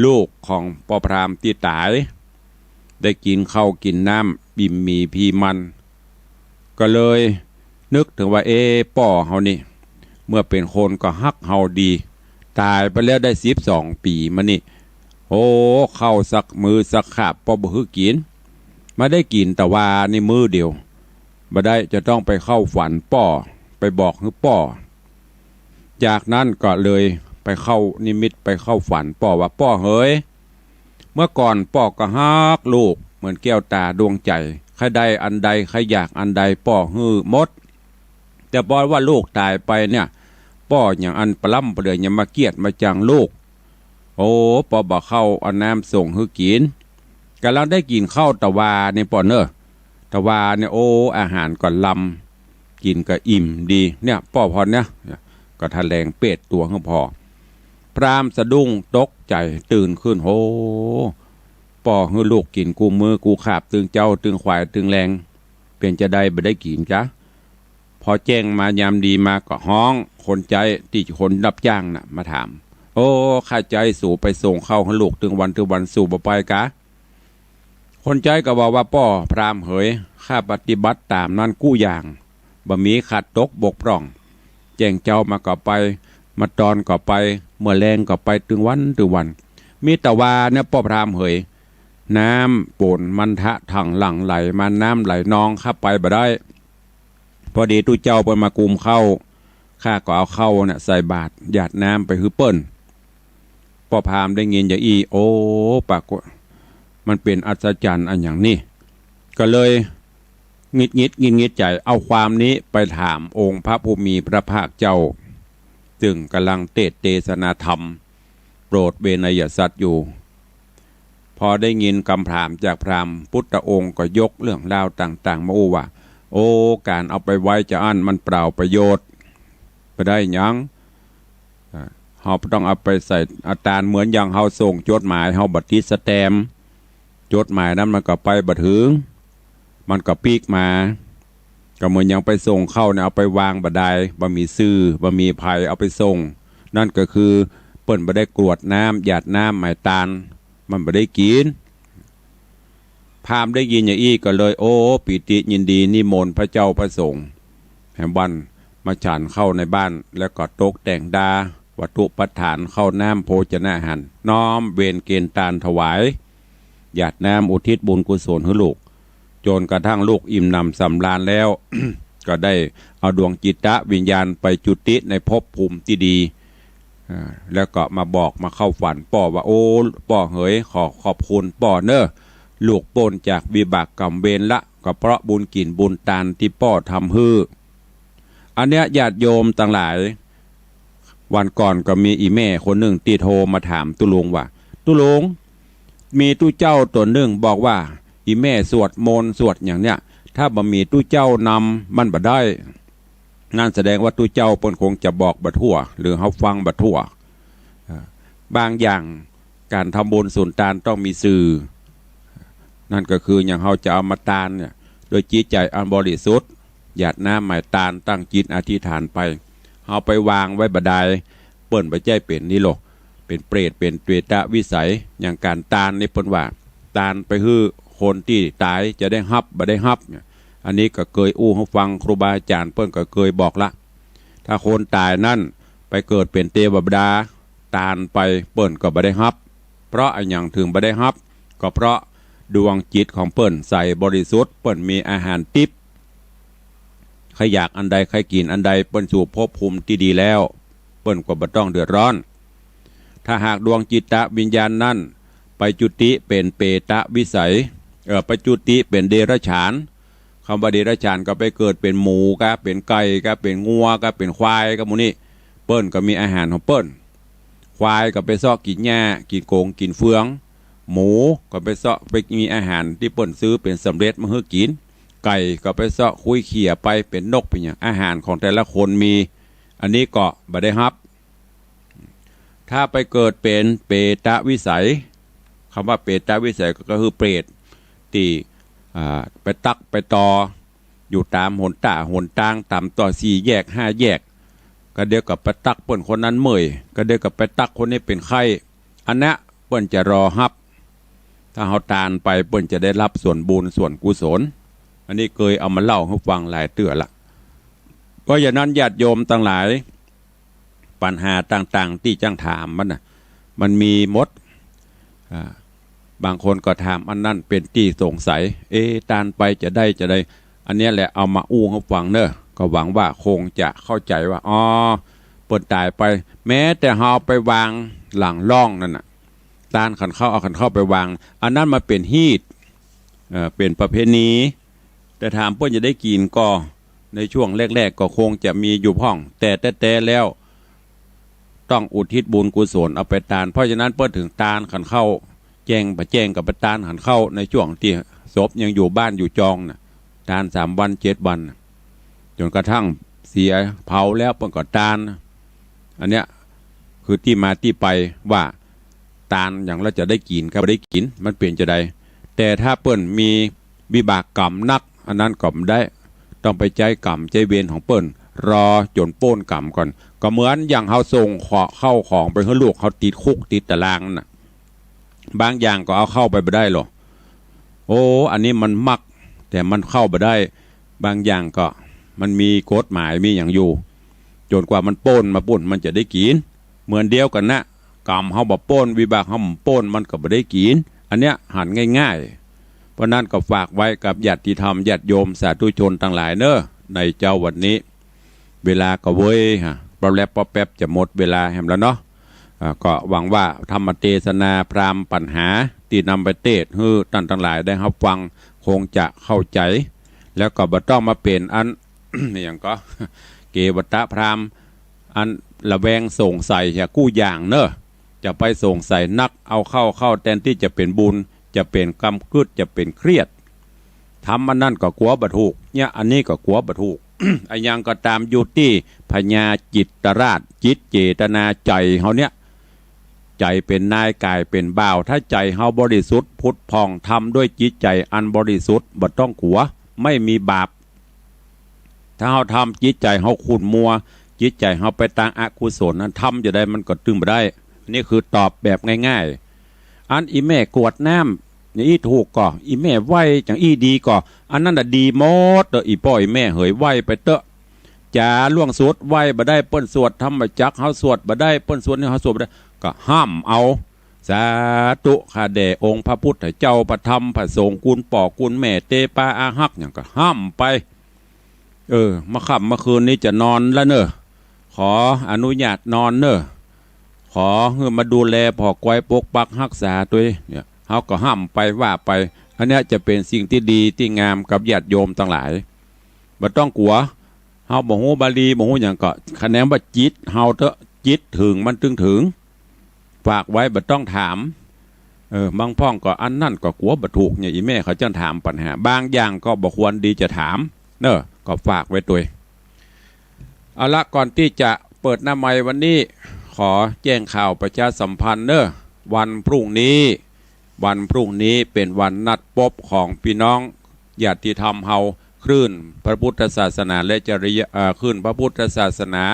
ลูกของป้อพราหมณ์ตี้ต๋าย ได้กิ๋นข้าวกิ๋นน้ำบิ่มหมีพีมัน ก็เลยนึกเถิงว่า เอ๊ะ ป้อเฮานี่ เมื่อเป๋นคนก็ฮักเฮาดี ต๋ายไปแล้วได้สิบสองปี๋มานี่ โอ้ ข้าวสักมื้อสักคาบป้อบ่หื้อกิ๋น มาได้กิ๋นตะวานี่มื้อเดียว บ่ได้ จะต้องไปเข้าฝันป้อ ไปบอกหื้อป้อ จากนั้นก็เลยไปเข้านิมิต ไปเข้าฝันป้อว่า ป้อเหย เมื่อก่อนป้อก็ฮักลูกเหมือนแก้วต๋าดวงใจ๋ ใค่ได้อันใด ใค่อยากอันใด ป้อหื้อหมด แต่ปอว่าลูกต๋ายไปเนี่ย ป้อหยังอันปะล้ำปะเหลือ หยังมาเกียจมาจังลูก โอ้ ป้อบ่เข้าเอาน้ำส่งหื้อกิ๋น ก่ำลังได้กิ๋นข้าวตะวานี่ป้อเน่อ ตะวาเนี่ย โอ้ อาหารก็ลำ กิ๋นก็อิ่มดี เนี่ย ป้อผ่อเนี่ย ก็ถะแหลงเปรตตั๋วหื้อผ่อ พราหมณ์สะดุ้งตกใจ๋ตื่นขึ้น โห ป้อหื้อลูกกิ๋นกู้มื้อกู้คาบ ตึงเจ๊าตึงขวายตึงแลง เป๋นจาใดบ่ได้กิ๋นกา พอแจ้งมายามดีมาก็ฮ้องคนใจ๊ตี้คนฮับจ้างน่ะมาถาม โอ้ ข้าใจ๊สูไปส่งข้าวหื้อลูกตึงวันตึงวัน สูบ่ไปกา คนใจ๊ก็ว่า ว่าป้อพราหมณ์เหย ข้าปฏิบัติต๋ามนั้นกู้อย่าง บ่มีขาดตกบกพร่อง แจ้งเจ๊ามาก็ไป มาตอนก็ไป เมื่อแลงก็ไปตึงวันตึงวัน มีตะวาเนี่ยป้อพราหมณ์เหย น้ำฝนมันทะธั่งหลั่งไหลมา น้ำไหลนอง ข้าไปบ่ได้ พอดีตุ๊เจ้าเปิ้นมากุมข้าว ข้าก็เอาข้าวเนี่ยใส่บาตรหยาดน้ำไปหื้อเปิ้น ป้อพราหมณ์ได้ยินอย่างอี้ โอ้ ปรากฏ มันเป๋นอัศจรรย์อันหยังนี่ ก็เลยหงุดหงิดหงุดหงิดใจ๋ เอาความนี้ไปถามองค์พระผู้มีพระภาคเจ้า ซึ่งก่ำลังเตสน์เตสนาธรรม โปรดเวไนยสัตว์อยู่ พอได้ยินกำถามจากพราหมณ์ พุทธองค์ก็ยกเรื่องราวต่างๆ มาอู้ว่า โอ้ ก๋านเอาไปไว้จาอั้นมันเปล่าประโยชน์ บ่ได้หยัง อ่า เฮาต้องเอาไปใส่อาตาน เหมือนอย่างเฮาส่งจดหมาย เฮาบ่ติดสแตมป์ จดหมายนั้นมันก็ไปบ่เถิง มันก็ปิ๊กมา ก็เหมือนอย่างไปส่งข้าวเนี่ย เอาไปวางบ่ได้ บ่มีซื่อ บ่มีใผเอาไปส่ง นั่นก็คือเปิ้นบ่ได้กรวดน้ำ หยาดน้ำหมายตาน มันบ่ได้กิ๋น พราหมณ์ได้ยินอย่างอี้ก็เลย โอ้ ปีติยินดี นิมนต์พระเจ้าพระสงฆ์แห่งบ้านมาฉันข้าวในบ้าน แล้วก็ตกแต่งดาวัตถุภัตฐาน ข้าวน้ำโภชนาหาร น้อมเวนเกณฑ์ตานถวาย หยาดน้ำอุทิศบุญกุศลหื้อลูก จ๋นกระทั่งลูกอิ่มหนำสำราญแล้ว ก็ได้เอาดวงจิตวิญญาณไปจุติในภพภูมิตี้ดี อ่า แล้วก็มาบอกมาเข้าฝันป้อว่า โอ้ ป้อเหย ขอขอบคุณป้อเน่อ ลูกป๊นจากวิบากกรรมเวรละ ก็เพราะบุญกิ๋นบุญตานตี้ป้อทำหื้อ อันเนี้ยญาติโยมตังหลาย วันก่อนก็มีอี่แม่คนนึ่งตี้โทรมาถามตุ๊ลุงว่า ตุ๊ลุง มีตุ๊เจ้าตั๋วนึ่งบอกว่า อี่แม่สวดมนต์สวดอย่างเนี้ย ถ้าบ่มีตุ๊เจ้านำมันบ่ได้ นั่นแสดงว่าตุ๊เจ้าเปิ้นคงจะบอกบ่ทั่ว หรือเฮาฟังบ่ทั่ว อ่า บางอย่างก๋านทำบุญสุนตานต้องมีซื่อ นั่นก็คืออย่างเฮาจะเอามาตานเนี่ย โดยจิตใจ๋อันบริสุทธิ์ หยาดน้ำหมายตาน ตั้งจิตอธิษฐานไป เฮาไปวางไว้บ่ได้ เปิ้นบ่ใจ้เป๋นนี่หรอก เป๋นเปรต เป๋นเปรตวิสัย อย่างก๋านตานนี่เปิ้นว่า ตานไปหื้อคนตี้ต๋ายจะได้ฮับบ่ได้ฮับเนี่ย อันนี้ก็เกยอู้หื้อฟัง ครูบาอาจ๋ารย์เปิ้นก็เกยบอกละ ถ้าคนต๋ายนั้นไปเกิดเป๋นเตวดา ตานไปเปิ้นก็บ่ได้ฮับ เพราะอะหยังเถิงบ่ได้ฮับ ก็เพราะดวงจิตของเปิ้นใสบริสุทธิ์ เปิ้นมีอาหารติ๊บ ใค่อยากอันใด ใค่กิ๋นอันใด เปิ้นสู่ภพภูมิตี้ดีแล้ว เปิ้นก็บ่ต้องเดือดร้อน ถ้าหากดวงจิตวิญญาณนั้นไปจุติเป๋นเปรตวิสัย เอ่อ ไปจุติเป๋นเดรัจฉาน กำว่าเดรัจฉานก็ไปเกิดเป๋นหมูกา เป๋นไก่กา เป๋นงัวกา เป๋นควายกา หมู่นี้ เปิ้นก็มีอาหารของเปิ้น ควายก็ไปเซาะกิ๋นหญ้า กิ๋นโก๋ง กิ๋นเฟือง หมูก็ไปเซาะ ไปมีอาหารตี้เปิ้นซื้อเป๋นสำเร็จมาหื้อกิ๋น ไก่ก็ไปเซาะคุ้ยเขี่ยไป เป๋นนกเป๋นหยัง อาหารของแต่ละคนมี อันนี้ก็บ่ได้ฮับ ถ้าไปเกิดเป๋นเปรตวิสัย กำว่าเปรตวิสัยก็ ก็คือเปรตตี้ อ่า ไปตั๊กไปตอ อยู่ต๋ามหนต้าหนตาง ต๋ามต่อสี่แยกห้าแยก กาเดียวก็ไปตั๊กเปิ้นคนนั้นเมื่อย กาเดียวก็ไปตั๊กคนนี้เป๋นไข้ อันเนี้ยเปิ้นจะรอฮับ ถ้าเฮาตานไปเปิ้นจะได้ฮับส่วนบุญส่วนกุศล อันนี้เกยเอามาเล่าหื้อฟังหลายเตื้อละ เพราะฉะนั้นญาติโยมตังหลาย ปัญหาต่างๆ ตี้จั้งถามมันน่ะ มันมีหมด อ่า บางคนก็ถามอันนั้นเป๋นตี้สงสัย เอ๊ะ ตานไปจะได้จะได้ อันเนี้ยแหละเอามาอู้หื้อฟังเน่อ ก็หวังว่าคงจะเข้าใจ๋ว่า อ๋อ เปิ้นต๋ายไป แม้แต่เฮาไปวางหลังล่องนั่นน่ะ ตานขันข้าว เอาขันข้าวไปวาง อันนั้นมันเป๋นฮีต เอ่อ เป๋นประเพณี แต่ถามเปิ้นจะได้กิ๋นก่อ ในช่วงแรกๆ ก็คงจะมีอยู่พ่อง แต่แต๊ๆ แล้ว ต้องอุทิศบุญกุศลเอาไปตาน เพราะฉะนั้นเปิ้นเถิงตานขันข้าว แจ้งบ่แจ้งก็ไปตานขันข้าว ในช่วงตี้ศพยังอยู่บ้านอยู่จองน่ะ ตานสามวันเจ็ดวันน่ะ จ๋นกระทั่งเสียเผาแล้วเปิ้นก็ตาน อันเนี้ยคือตี้มาตี้ไปว่า ตานหยังแล้วจะได้กิ๋นกับบ่ได้กิ๋น มันเป๋นจาใด แต่ถ้าเปิ้นมีวิบากกรรมหนัก อันนั้นก็บ่ได้ ต้องไปใจ๊กรรมใจ๊เวรของเปิ้น รอจ๋นป๊นกรรมก่อน ก็เหมือนอย่างเฮาส่งข้าวของไปหื้อลูกเฮาติดคุกติดตารางนั่นน่ะ บางอย่างก็เอาเข้าไปบ่ได้หรอก โอ้ อันนี้มันมัก แต่มันเข้าบ่ได้ บางอย่างก็มันมีกฎหมายมีหยังอยู่ จ๋นกว่ามันป๊นมาปุ้นมันจะได้กิ๋น เหมือนเดียวกั๋นนะ กรรมเฮาบ่ป๊น วิบากเฮาบ่ป๊น มันก็บ่ได้กิ๋น อันเนี้ยหันง่ายๆ เพราะนั้นก็ฝากไว้กับญาติธรรมญาติโยมสาธุชนตังหลายเน่อ ในเจ๊าวันนี้ เวลาก็เว้ยฮะ ป๊อบแป๊บป๊อบแป๊บจะหมดเวลาแหมแล้วเนาะ อ่า ก็หวังว่าธรรมเตสนาพราหมณ์ปัญหาตี้นำไปเตสน์หื้อต้านตังหลายได้ฮับฟัง คงจะเข้าใจ๋ แล้วก็บ่ต้องมาเป๋นอัน อะหยังก่อ เกวัตตพราหมณ์ อันระแวงสงสัยเหียกู้อย่างเน่อ จะไปสงสัยนัก เอาเข้าเข้าแตนตี้จะเป๋นบุญ จะเป๋นกำกึ๊ด จะเป๋นเครียด ทำอันนั้นก็กั๋วบ่ถูก เนี่ย อันนี้ก็กั๋วบ่ถูก อะหยังก็ต๋ามอยู่ตี้พญาจิตตราช จิตเจตนาใจ๋เฮาเนี่ย ใจ๋เป๋นนายก๋ายเป๋นบ่าว ถ้าใจ๋เฮาบริสุทธิ์ผุดผ่อง ทำด้วยจิตใจ๋อันบริสุทธิ์ บ่ต้องกั๋ว ไม่มีบาป ถ้าเฮาทำจิตใจ๋เฮาขุ่นมัว จิตใจ๋เฮาไปตางอกุศลนั้น ทำจาใดมันก็ตึงบ่ได้ อันนี้คือตอบแบบง่ายๆ อันอี่แม่กรวดน้ำอย่างอี้ถูกก่อ อี่แม่ไหว้อย่างอี้ดีก่อ อันนั้นน่ะดีหมดเด้อ อี่ป้ออี่แม่เหย ไหว้ไปเต๊อะ จ๋าล่วงสุด ไหว้บ่ได้ เปิ้นสวดธรรมจักร เฮาสวดบ่ได้ เปิ้นสวดนี่ เฮาสวดบ่ได้ ก็ห้ามเอา สาธุ ข้าแด่องค์พระพุทธเจ้า พระธรรม พระสงฆ์ กุณป้อกุณแม่ เตปาอาฮัก หยังก็ห้ามไป เออ เมื่อค่ำเมื่อคืนนี้จะนอนแล้วเน่อ ขออนุญาตนอนเน่อ ขอหื้อมาดูแลผ่อกอยปกปักฮักษาตวย เนี่ย เฮาก็ห้ามไปว่าไป อันเนี้ยจะเป๋นสิ่งตี้ดีตี้งามกับญาติโยมตังหลาย บ่ต้องกั๋ว เฮาบ่ฮู้บาลี บ่ฮู้หยังก็ คะแนนว่าจิตเฮาเต๊อะ จิตเถิงมันตึงเถิง ฝากไว้บ่ต้องถาม เออ บางพ่องก็อันนั้นก็กั๋วบ่ถูก เนี่ย อี่แม่เขาจะถามปัญหา บางอย่างก็บ่ควรดีจะถาม เน่อ ก็ฝากไว้ตวย เอาละ ก่อนตี้จะเปิดหน้าไมค์วันนี้ ขอแจ้งข่าวประชาสัมพันธ์เน่อ วันพรุ่งนี้ วันพรุ่งนี้เป๋นวันนัดปบของปี้น้องญาติธรรมเฮา คลื่นพระพุทธศาสนาและจริยะ เอ่อ คลื่นพระพุทธศาสนา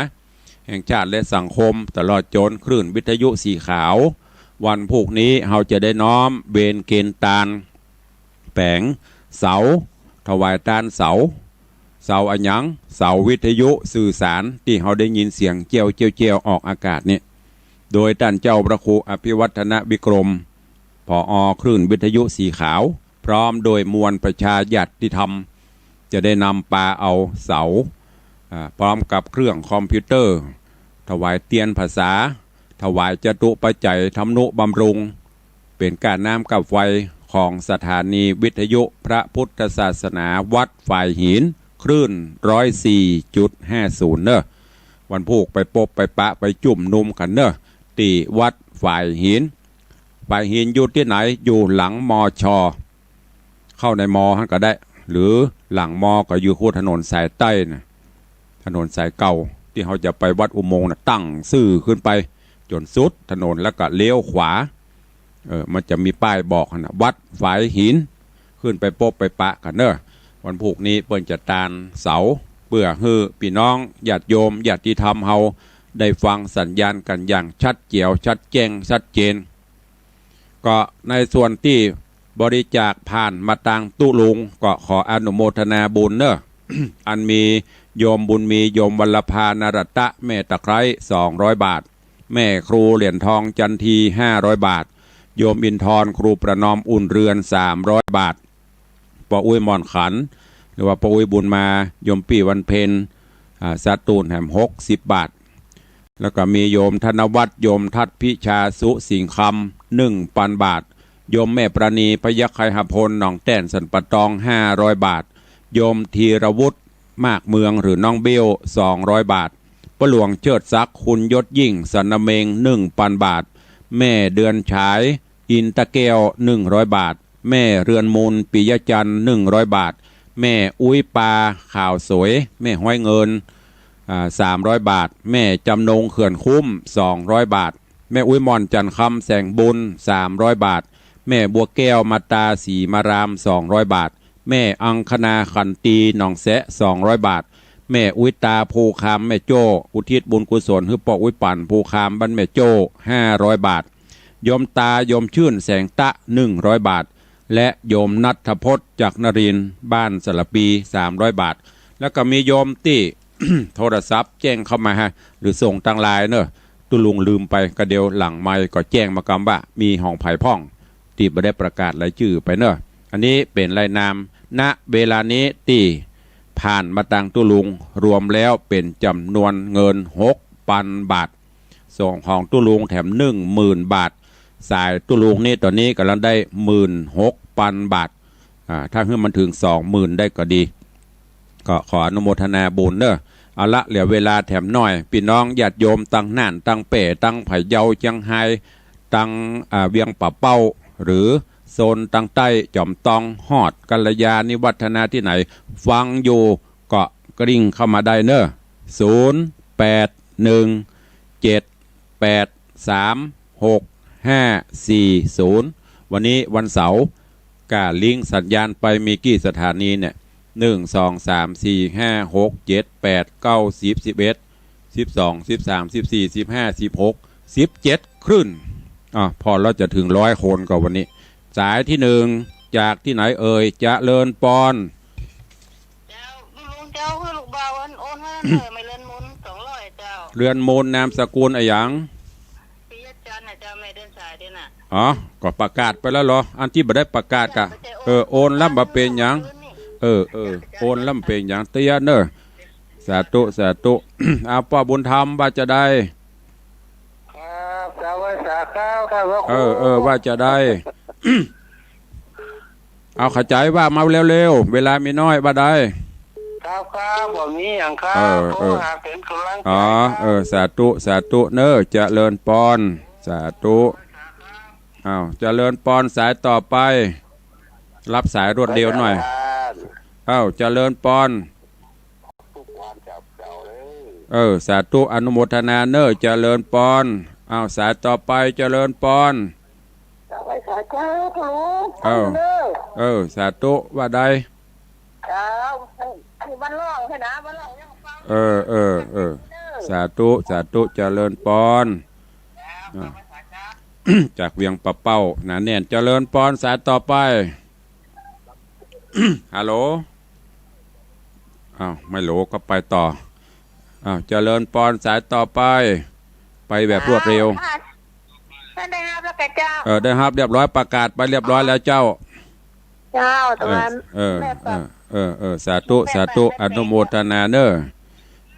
แห่งชาติและสังคม ตลอดจ๋นคลื่นวิทยุสีขาว วันพูกนี้เฮาจะได้น้อมเวนเกณฑ์ตานแป๋งเสา ถวายตานเสา เสาอะหยัง เสาวิทยุสื่อสารตี้เฮาได้ยินเสียงเจียวเจียวเจียวออกอากาศนี่ โดยต้านเจ้าพระครูอภิวัฒนวิกรม ผอ.คลื่นวิทยุสีขาว พร้อมโดยมวลประชาญาติธรรม จะได้นำปาเอาเสา อ่า พร้อมกับเครื่องคอมพิวเตอร์ ถวายเตียนพรรษา ถวายจตุปัจจัยทำนุบำรุง เป๋นก้าน้ำก้าไฟของสถานีวิทยุพระพุทธศาสนาวัดฝายหิน คลื่นร้อยสี่จุดห้าศูนย์ เน่อ วันพูกไปปบไปปะไปจุมนุมกั๋นเน่อ ตี้วัดฝายหิน ฝายหินอยู่ตี้ไหน อยู่หลัง มช. เข้าใน ม. หั้นก็ได้ หรือหลัง ม. ก็อยู่คู่ถนนสายใต้น่ะ ถนนสายเก่า ตี้เฮาจะไปวัดอุโมงค์น่ะ ตั้งซื่อขึ้นไปจ๋นสุดถนน แล้วก็เลี้ยวขวา เออ มันจะมีป้ายบอกหั้นน่ะ วัดฝายหิน ขึ้นไปปบไปปะกั๋นเน่อ วันพูกนี้เปิ้นจะตานเสา เปื้อหื้อปี้น้องญาติโยมญาติธรรมเฮาได้ฟังสัญญาณกั๋นอย่างชัดเจ๋ว ชัดแจ้ง ชัดเจน ก็ในส่วนตี้บริจาคผ่านมาตางตุ๊ลุง ก็ขออนุโมทนาบุญเน่อ อันมีโยมบุญมี โยมวัลลภา นรัตตะ แม่ตะไคร้ สองร้อยบาท แม่ครูเหรียญทอง จันที ห้าร้อยบาท โยมอินทร์ ครูประนอม อุ่นเรือน สามร้อยบาท ป้ออุ๊ย ม่อนขัน หรือว่าป้ออุ๊ย บุญมา โยมปี้ วันเพ็ญ อ่า สตูล แหม หกสิบบาท แล้วก็มีโยมธนวัฒน์ โยมทัศน์ พิชา สุสิงห์คำ หนึ่งปันบาท โยมแม่ประณี พยัคฆไคหพล หนองแต้น สันป่าตอง ห้าร้อยบาท โยมธีรวุฒิ มากเมือง หรือน้องเบี้ยว สองร้อยบาท ป้อหลวงเชิดศักดิ์ คุณยศยิ่ง สันนาเม็ง หนึ่งปันบาท แม่เดือนฉาย อินตะแก้ว หนึ่งร้อยบาท แม่เรือนมูล ปิยะจันทร์ หนึ่งร้อยบาท แม่อุ๊ยปา ขาวสวย แม่ฮ้อยเงิน อ่า สามร้อยบาท แม่จำนง เขื่อนคุ้ม สองร้อยบาท แม่อุ๊ยม่อน จันทร์คำ แสงบุญ สามร้อยบาท แม่บัวแก้ว มาตา ศรีมาราม สองร้อยบาท แม่อังคณา ขันตี หนองแซะ สองร้อยบาท แม่อุ๊ยตา ภูคาม แม่โจ้ อุทิศบุญกุศลหื้อป้ออุ๊ยปั่น ภูคาม บ้านแม่โจ้ ห้าร้อยบาท โยมตา โยมชื่น แสงตะ หนึ่งร้อยบาท และโยมณัฐพจน์ จักรนรินทร์ บ้านสารปี สามร้อยบาท แล้วก็มีโยมตี้ โทรศัพท์แจ้งเข้ามาฮะ หรือส่งตางไลน์เน่อ ตุ๊ลุงลืมไป ก็เดี๋ยวหลังไมค์ก็แจ้งมากำว่ามีของใผพ่อง ตี้บ่ได้ประกาศรายจื้อไปเน่อ อันนี้เป๋นรายนาม ณ เวลานี้ตี้ผ่านมาตางตุ๊ลุง รวมแล้วเป๋นจ๋ำนวนเงิน หกปันบาท ส่งของตุ๊ลุงแถม หนึ่งหมื่นบาท สายตุ๊ลุงนี่ต๋อนนี้ก่ำลังได้ หมื่นหกปันบาท อ่า ถ้าหื้อมันเถิง สองหมื่น ได้ก็ดี ก็ขออนุโมทนาบุญเน่อ เอาละ เหลือเวลาแถมหน้อย ปี้น้องญาติโยมตางน่าน ตางแป้ ตางพะเยา เจียงฮาย ตาง อ่า เวียงป่าเป้า หรือโซนตางใต้ จ๋อมตอง ฮอด กัลยาณิวัฒนา ตี้ไหน ฟังอยู่ ก็กริ่งเข้ามาได้เน่อ ศูนย์ แปด หนึ่ง เจ็ด แปด สาม หก ห้า สี่ ศูนย์ วันนี้วันเสาร์ ก้าลิงก์สัญญาณไปมีกี่สถานีเนี่ย หนึ่ง สอง สาม สี่ ห้า หก เจ็ด แปด เก้า สิบ สิบเอ็ด สิบสอง สิบสาม สิบสี่ สิบห้า สิบหก สิบเจ็ด คลื่น อ่ะ พอแล้วจะเถิงร้อยคนก็วันนี้ สายตี้หนึ่ง จากตี้ไหนเอ่ย เจริญปอน เจ้า ลุงเจ้า หื้อลูกบ่าวอันโอนมาเน่อ แม่เรือนมูล สองร้อย เจ้า เรือนมูล นามสกุลอะหยัง ปิยะจันทร์น่ะเจ้า แม่เดินสายตี้น่ะ อ๋อ ก็ประกาศไปแล้วเหรอ อันตี้บ่ได้ประกาศกะ เออ โอนแล้วบ่เป๋นหยัง เออ เออ โอนแล้วบ่เป๋นหยัง เตี้ยเน่อ สาธุ สาธุ เอา ป้อบุญธรรม ว่าจาใด ครับ สวัสดีครับ ท่านพระครู เออ เออ ว่าจาใด เอา ขจายว่ามาเร็วๆ เวลามีน้อย ว่าใด ครับ ครับ บ่มีหยังครับ เออ เออ ผมหาเป็นกำลังใจ อ๋อ ครับ เออ สาธุ สาธุ เน่อ เจริญปอน สาธุ อ้าว เจริญปอน สายต่อไป รับสายรวดเร็วหน่อย ครับ อ้าว เจริญปอน ทุกวันครับเจ้าเอ้ย เออ สาธุ อนุโมทนาเน่อ เจริญปอน อ้าว สายต่อไป เจริญปอน สวัสดีครับ เจ้าคุณลุง เออ เออ สาธุ ว่าใด เจ้า คือบ้านร่องใช่นะ บ้านร่องยังฟัง เออ เออ เออ เออ สาธุ สาธุ เจริญปอน ครับ อ่า สวัสดีครับ จากเวียงป่าเป้า หนาแน่น เจริญปอน สายต่อไป ฮัลโหล อ้าว ไม่โหลก็ไปต่อ อ้าว เจริญปอน สายต่อไป ไปแบบรวดเร็ว อ้าว ค่ะ ท่านได้ฮับแล้วก่อเจ้า เออ ได้ฮับเรียบร้อย ประกาศไปเรียบร้อยแล้วเจ้า เจ้า แต่ว่า เออ แม่ เออ เออ เออ สาธุ แม่ สาธุ แม่ อนุโมทนาเน้อ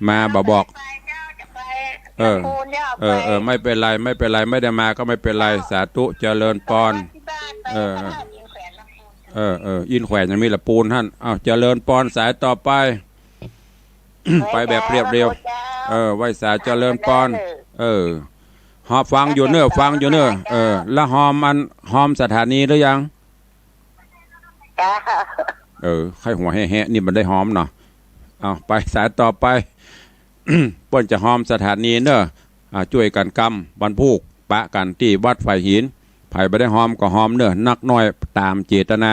มาบ่บอก ไปเจ้า จะไป เออ ลำพูนเจ้า เออ ไป เออ ไม่เป็นไร ไม่เป็นไร ไม่ได้มาก็ไม่เป็นไร สาธุ เจริญปอน ที่บ้านไป เออ พระธาตุอินแขวนลำพูน เออ เออ อินแขวนยังมีลำพูนหั้น อ้าว เจริญปอน สายต่อไป ไปแบบเรียบเร็ว เออ ไหว้สาเจริญปอน เออ ฮอมฟังอยู่เน้อ ฟังอยู่เน้อ เออ แล้วฮอมอัน ฮอมสถานีหรือยัง จ้า เออ ใค่หัวแฮะๆ นี่มันได้ฮอมเนาะ เอา ไปสายต่อไป เปิ้นจะฮอมสถานีเน้อ อ่า จ้วยกั๋นกำ วันพูก ปะกั๋นตี้วัดฝายหิน ใผบ่ได้ฮอมก็ฮอมเน้อ นักน้อยต๋ามเจตนา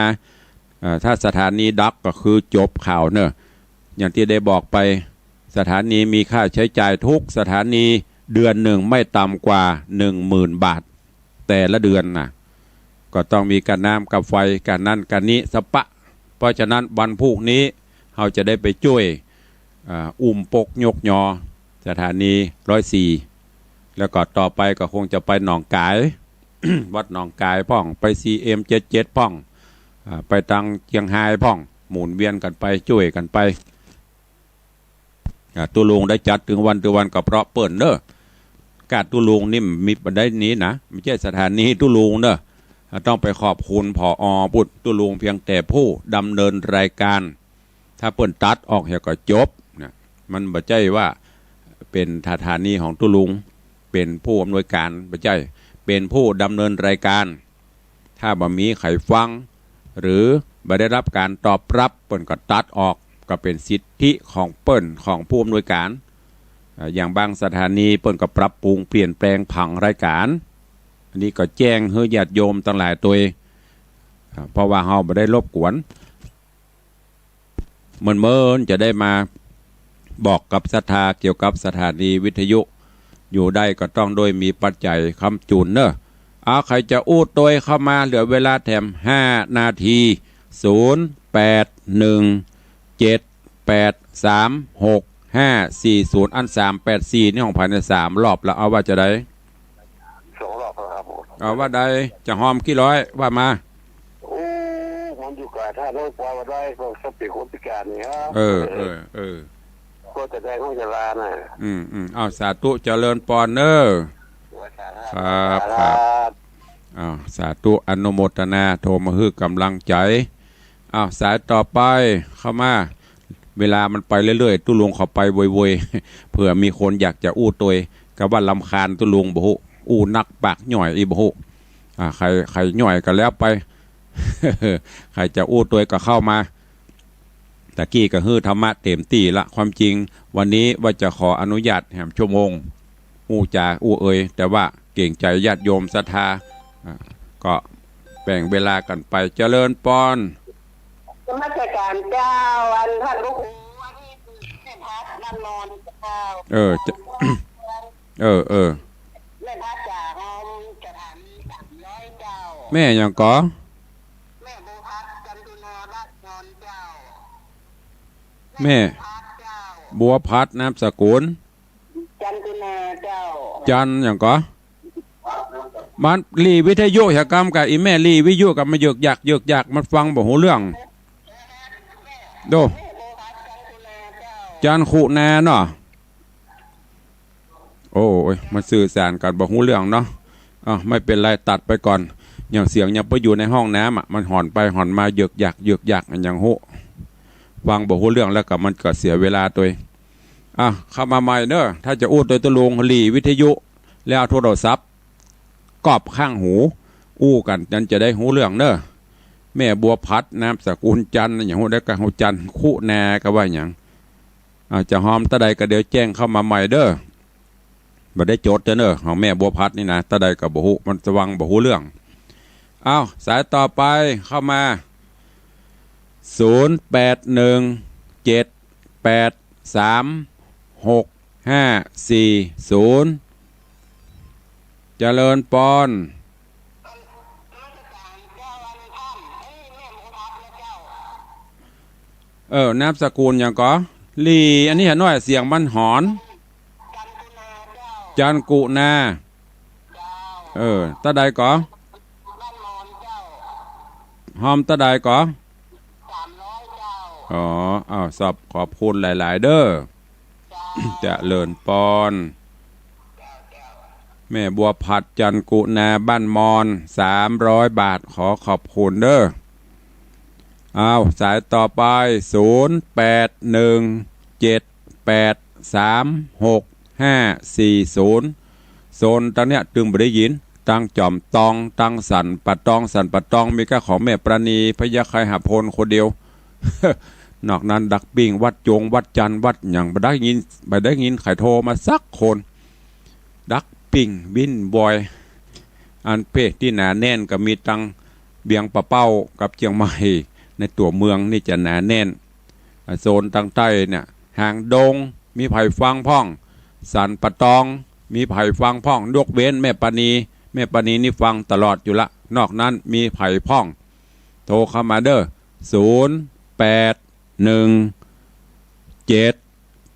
เอ่อ ถ้าสถานีดับก็คือจบข่าวเน้อ อย่างตี้ได้บอกไป สถานีมีค่าใจ๊จ่ายทุกสถานี เดือนนึ่งไม่ต่ำกว่า หนึ่งหมื่นบาท แต่ละเดือนนะ ก็ต้องมีก้าน้ำก้าไฟ ก้านั้นก้านี้สะปะ เพราะฉะนั้นวันพูกนี้เฮาจะได้ไปจ้วย อ่า อุ้มปกยกยอ สถานีร้อยสี่ แล้วก็ต่อไปก็คงจะไปหนองกาย วัดหนองกายพ่อง ไป ซีเอ็มเจ็ดเจ็ดพ่อง อ่า ไปตางเจียงฮายพ่อง หมุนเวียนกั๋นไป จ้วยกั๋นไป อ่า ตุ๊ลุงได้จัดตึงวันตึงวันก็เพราะเปิ้นเน้อ ก้าตุ๊ลุงนี่มีบ่ได้นี้นะ บ่ใจ้สถานีตุ๊ลุงเน้อ อ่า ต้องไปขอบคุณ ผอ. ปุ้น ตุ๊ลุงเพียงแต่ผู้ดำเนินรายการ ถ้าเปิ้นตัดออกเหียก็จบนะ มันบ่ใจ้ว่าเป๋นสถานีของตุ๊ลุง เป๋นผู้อำนวยการ บ่ใจ้ เป๋นผู้ดำเนินรายการ ถ้าบ่มีใผฟัง หรือบ่ได้ฮับก๋านตอบฮับ เปิ้นก็ตัดออก ก็เป๋นสิทธิของเปิ้น ของผู้อำนวยการ อ่า อย่างบางสถานีเปิ้นก็ปรับปรุงเปลี่ยนแปลงผังรายการ อันนี้ก็แจ้งหื้อญาติโยมตังหลายตวย อ่า เพราะว่าเฮาบ่ได้รบกวน เมินๆ จะได้มาบอกกับศรัทธาเกี่ยวกับสถานีวิทยุ อยู่ได้ก็ต้องโดยมีปัจจัยค้ำจุนเน้อ เอา ใผจะอู้ตวยเข้ามา เหลือเวลาแถมห้านาที ศูนย์ แปด หนึ่ง เจ็ด แปด สาม หก ห้า สี่ ศูนย์ อัน สามแปดสี่ นี่ของใผเนี่ย สามรอบแล้ว เอาว่าจะใด สองรอบแล้วครับผม เอาว่าใด จะฮอมกี่ร้อย ว่ามา โอ้ มันอยู่กับท่านน้องปอว่าได้ ก็สติคนพิการนี่ครับ เออ เออ เออ ก็จะได้ห้องจะลาน่ะ อืม อืม เอา สาธุ เจริญปอนเน้อ ครับ ครับ เอา สาธุ อนุโมทนา โทรมาหื้อก๋ำลังใจ๋ เอา สายต่อไป เข้ามา เวลามันไปเรื่อยๆ ตุ๊ลุงเขาไปโวยๆ เผื่อมีคนอยากจะอู้ตวย ก็ว่ารำคาญตุ๊ลุงบ่ฮู้ อู้นักปากหย่อยอี้บ่ฮู้ อ่า ใผ ใผหย่อยก็แล้วไป ใผจะอู้ตวยก็เข้ามา ตะกี้ก็หื้อธรรมะเต๋มตี้ละ ความจริงวันนี้ว่าจะขออนุญาตแหมชั่วโมง อู้จ๋าอู้เอย แต่ว่าเกรงใจ๋ญาติโยมศรัทธา อ่า ก็แบ่งเวลากั๋นไป เจริญปอน นมัสการเจ้า อันท่านพระครู อันนี้แม่พัดน้ำมนต์เจ้า เออ จะ เออ เออ แม่พัดจากสถานีสามร้อยเจ้า แม่หยังก่อ แม่บัวพัด จันทุนาราชนนท์เจ้า แม่ แม่บัวพัดเจ้า บัวพัด นามสกุล จันทุนาเจ้า จันหยังก่อ มันหลีวิทยุเหียกำ กะอี่แม่หลีวิทยุกะมาเยิกยักเยิกยัก มันฟังบ่ฮู้เรื่อง โด จันทุนาเนาะ โอ้ย มันสื่อสารกั๋นบ่ฮู้เรื่องเนาะ อ้าว ไม่เป๋นไร ตัดไปก่อน อย่างเสียงยังไปอยู่ในห้องน้ำอะ มันห่อนไปห่อนมา เยิกยักเยิกยัก อันหยังฮู้ ฟังบ่ฮู้เรื่องแล้วก็มันก็เสียเวลาตวย อ่ะ เข้ามาใหม่เน้อ ถ้าจะอู้ตวยตุ๊ลุง หลีวิทยุ แล้วเอาโทรศัพท์ก๊อบข้างหู อู้กั๋น จั่งจะได้ฮู้เรื่องเน้อ แม่บัวพัด นามสกุลจัน หยังฮู้ได้กะฮู้ จันทุนา กะว่าหยัง อ่า จะฮอมเต้าใดก็เดี๋ยวแจ้งเข้ามาใหม่เด้อ บ่ได้จดเด้อเน้อ ของแม่บัวพัดนี่นะ เต้าใดก็บ่ฮู้ มันจะฟังบ่ฮู้เรื่อง อ้าว สายต่อไปเข้ามา ศูนย์ แปด หนึ่ง เจ็ด แปด สาม หก ห้า สี่ ศูนย์ เจริญปอน เออ นามสกุลหยังก่อ หลี้ อันนี้หาน้อย เสียงมันหอน จันกุณา เออ ตาใดก่อ ฮอมตาใดก่อ อ๋อ อ้าว ขอบ ขอบคุณหลายๆ เด้อ เจริญปอน แม่บัวผัด จันกุณา บ้านมอน สามร้อยบาท ขอขอบคุณเด้อ อ้าว สายต่อไป ศูนย์แปดหนึ่งเจ็ดแปดสามหกห้าสี่ศูนย์ โซนตังเนี้ยตึงบ่ได้ยิน ตังจอมตอง ตังสันป่าตอง สันป่าตอง มีก้าของแม่ปราณี พญาไคหพลคนเดียว นอกนั้นดักปิ้ง วัดจง วัดจันทร์ วัดหยัง บ่ได้ยิน บ่ได้ยินใผโทรมาสักคน ดักปิ้ง วิ่นวอย อันเพศตี้หนาแน่นก็มีตังเวียงป่าเป้ากับเจียงใหม่ ในตั๋วเมืองนี่จะหนาแน่น อ่า โซนตังใต้เนี่ย หางดง มีใผฟังพ่อง สันป่าตอง มีใผฟังพ่อง ยกเว้นแม่ปราณี แม่ปราณีนี่ฟังตลอดอยู่ละ นอกนั้นมีใผพ่อง โทรเข้ามาเด้อ ศูนย์แปดหนึ่งเจ็ด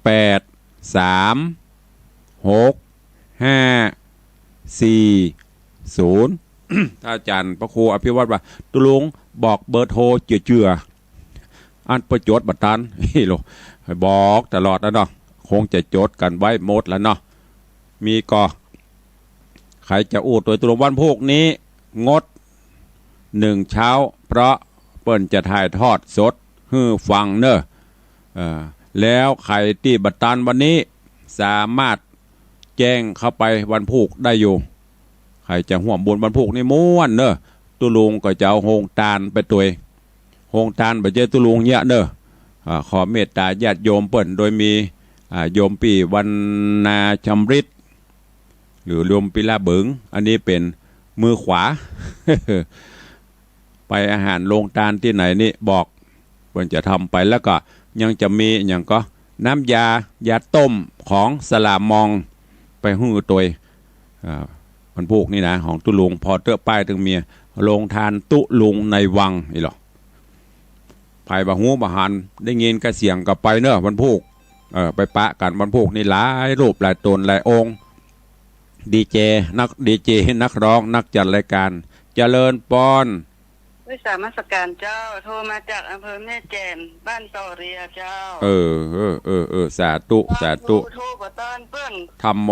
แปดสามหกห้าสี่ศูนย์ ถ้าอาจารย์พระครูอภิวัตรว่า ตุ๊ลุงบอกเบอร์โทรเจื้อๆ อันเปิ้นจดบ่ตัน โล บอกตลอดแล้วเนาะ คงจะจดกั๋นไว้หมดแล้วเนาะ มีก่อ ใผจะอู้ตวยตุ๊ลุง วันพูกนี้ งดนึ่งเช้า เพราะเปิ้นจะถ่ายทอดสดหื้อฟังเน่อ เอ่อ แล้วใผตี้บ่ตันวันนี้ สามารถแจ้งเข้าไปวันพูกได้อยู่ ใผจะฮ่วมบุญวันพูกนี้ม่วนเน่อ ตุ๊ลุงก็จะเอาโฮงตานไปตวย โฮงตานบ่ใจ้ตุ๊ลุงเยียะเน่อ อ่า ขอเมตตาญาติโยมเปิ้น โดยมี อ่า โยมปี้วรรณาชำริด หรือโยมปี้ล่าเบิง อันนี้เป๋นมือขวา ไปอาหารโฮงตานตี้ไหนนี่บอก เปิ้นจะทำไป แล้วก็ยังจะมีหยังก่อ น้ำยา ยาต้มของสลามอง ไปหื้อตวย อ่า วันพูกนี้นะ ของตุ๊ลุง ผ่อเต๊อะป้ายตึงเมีย โฮงตานตุ๊ลุงในวัง อี้หลอ ใผบ่ฮู้บ่หัน ได้ยินกระเสียงก็ไปเน่อ วันพูก เออ ไปปะกั๋นวันพูกนี้ หลายรูปหลายต๋นหลายองค์ ดีเจ นักดีเจ นักร้อง นักจัดรายการ เจริญปอน วิสามัสการเจ้า โทรมาจากอำเภอแม่แจ่ม บ้านต่อเรียเจ้า เออ เออ เออ เออ สาธุ สาธุ โทรบ่ตันเปิ้น ธัมโม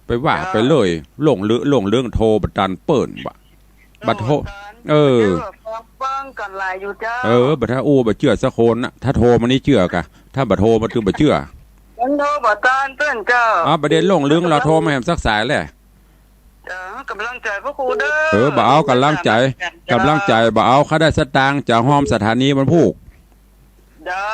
ไปว่าไปเลย หลงลือ หลงเรื่องโทรบ่ตันเปิ้นบ่ะ บ่โทร เออ ฟังกั๋นหลายอยู่เจ้า เออ บ่ถ้าอู้บ่เจื้อสักคนนะ ถ้าโทรมานี่เจื้อกะ ถ้าบ่โทรมาตึงบ่เจื้อ มันโทรบ่ตันเปิ้นเจ้า อ้าว บ่ได้หลงลือ ลอโทรมาแหมสักสายแล เออ ก๋ำลังใจ๋พระครูเด้อ เออ บ่เอาก๋ำลังใจ๋ ก๋ำลังใจ๋บ่เอา ข้าได้สตางค์จะฮ่อมสถานีวันพูก ได้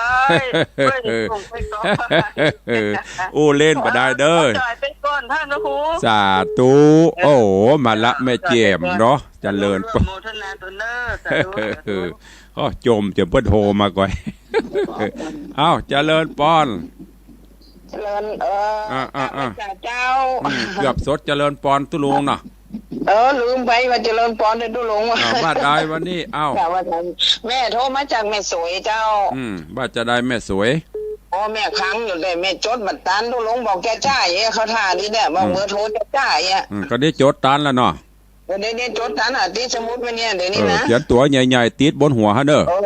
อู้เล่นบ่ได้เด้อ จ่ายไปก่อนท่านพระครู สาธุ โอ้โห มาละแม่แจ่มเนาะ เจริญปอน โมทนาตนเด้อ สาธุ สาธุ ก็จมจนเปิ้นโทรมาก่อน เอ้า เจริญปอน เจริญ เออ อ่า อ่า อ่า เจ้า อืม เกือบสด เจริญปอนตุ๊ลุงเนาะ เออ ลืมไปว่าเจริญปอนเด้อตุ๊ลุง อ่า ว่าใดวันนี้ เอ้า ว่าแม่โทรมาจากแม่สวยเจ้า อืม ว่าจะใดแม่สวย โอ้ แม่ค้างอยู่เลย แม่จดบ่ตัน ตุ๊ลุงบอกจ้าๆ เอ้ย เขาถ่านี่แหละ บอก อืม เบอร์โทรจ้าๆ เอ้ย อืม ก็ได้จดตันแล้วเนาะ เดี๋ยวนี้จดตันอ่ะ ติดสมุดไว้เนี่ย เดี๋ยวนี้นะ เออ เขียนตั๋วใหญ่ๆ ติดบนหัวหั้นเน่อ โอ้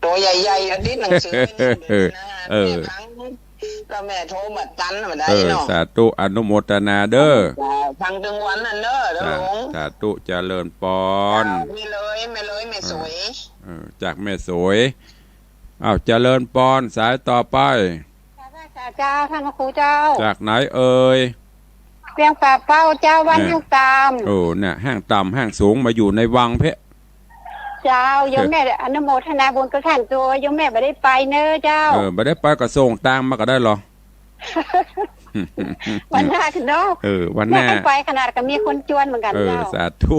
ตั๋วใหญ่ๆ อ่ะ ติดหนังสือไว้เนี่ย เดี๋ยวนี้นะ เออ แม่ค้าง ก็แม่โทรบ่ตันบ่ได้เนาะ เออ สาธุ อนุโมทนาเด้อ ฟังตึงวันนั่นเน่อ สา หลวง สาธุ เจริญปอน เจ้า แม่เลย แม่เลย แม่สวย เออ จากแม่สวย อ้าว เจริญปอน สายต่อไป เจ้า ท่านพระครูเจ้า จากไหนเอ่ย เวียงป่าเป้าเจ้า บ้าน เออ ห้างตาม โอ้ เนี่ย ห้างต่ำห้างสูงมาอยู่ในวังเพะ เจ้า โยมแม่อนุโมทนาบุญกับท่านเจ้า โยมแม่บ่ได้ไปเน่อเจ้า เออ บ่ได้ไปก็ส่งตางมาก็ได้ลอ วันหน้าเนาะ เออ วันหน้า อยากให้ไปขนาดก็มีคนจวนเหมือนกั๋น เออ เจ้า สาธุ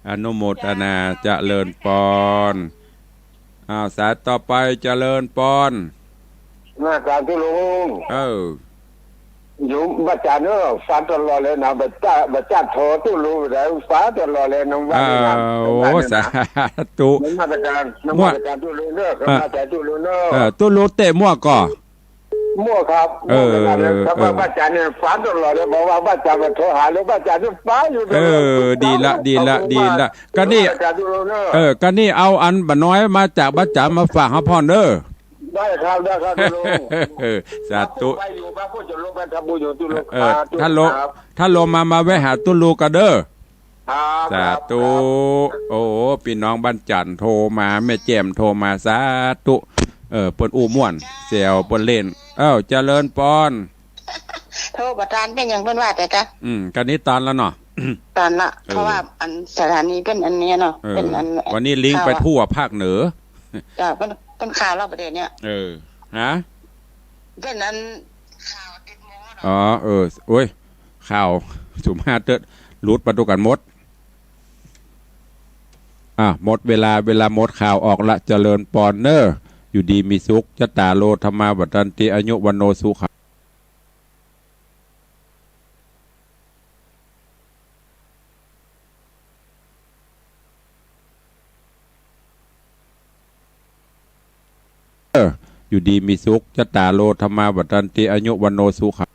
อนุโมทนา เจริญปอน อ้าว สายต่อไป เจริญปอน มาจากตุ๊ลุง เออ โยมพระอาจ๋ารย์เนอะ ฟังตลอดเลยนะ บ่จ๊ะ บ่จ๊ะ โทร ตุ๊ลุง ได้ฟังตลอดเลยนะ ว่า เออ นี่นะ โอ้ ว่านี่นะ สาธุ นมัสก๋าน นมัสก๋านตุ๊ลุงเนอะ เออ นมัสก๋านตุ๊ลุงเนอะ เออ ตุ๊ลุงเตะมั่วก่อ มั่วครับ เออ มั่วขนาดนั้นครับ เออ พระอาจ๋ารย์เนี่ยฟังตลอดเลย บอกว่าพระอาจ๋ารย์มาโทรหา แล้วพระอาจ๋ารย์เนี่ยฟังอยู่ตลอด เออ ดีละ ดีละ ขอบคุณมาก ดีละ ก็นี่ นมัสก๋านตุ๊ลุงเนอะ เออ ก็นี่เอาอันบ่าน้อยมาจากพระอาจ๋ารย์มาฝากเฮาพ่องเด้อ ได้ครับ ได้ครับ ตุ๊ลุง เออ สาธุ ไปอยู่บ้านพวกจะลงไปทำบุญอยู่ตุ๊ลุง เออ ครับ ถ้าลง ตุ๊ลุงครับ ถ้าลงมา มาแวะหาตุ๊ลุงก่อเด้อ ครับ สาธุ ครับ โอ้โห ปี้น้องบ้านจันทน์โทรมา แม่แจ่มโทรมา สาธุ เออ เปิ้นอู้ม่วน แซวเปิ้นเล่น เอ้า เจริญปอน โทรบ่ตันเป๋นหยังเปิ้นว่าแต่กะ อืม ก็นี้ตันแล้วเนาะ ตันละ เออ เพราะว่าอันสถานีเป๋นอันเนี้ยเนาะ เออ เป๋นอัน วันนี้ลิงก์ไปทั่วภาคเหนือ จ้ะ เป๋น เป๋นข่าวแล้วประเด็นเนี้ย เออ ฮะ เป๋นอันข่าวเจ็ดโมงเนาะ อ๋อ เออ โอ้ย ข่าวสุมาเติร์ดหลุดไปดูกั๋นหมด อ่ะ หมดเวลา เวลาหมด ข่าวออกละ เจริญปอนเน่อ อยู่ดีมีสุข จัตตาโร ธัมมา วัฑฒันติ อายุ วัณโณ สุขัง เออ อยู่ดีมีสุข จัตตาโร ธัมมา วัฑฒันติ อายุ วัณโณ สุขัง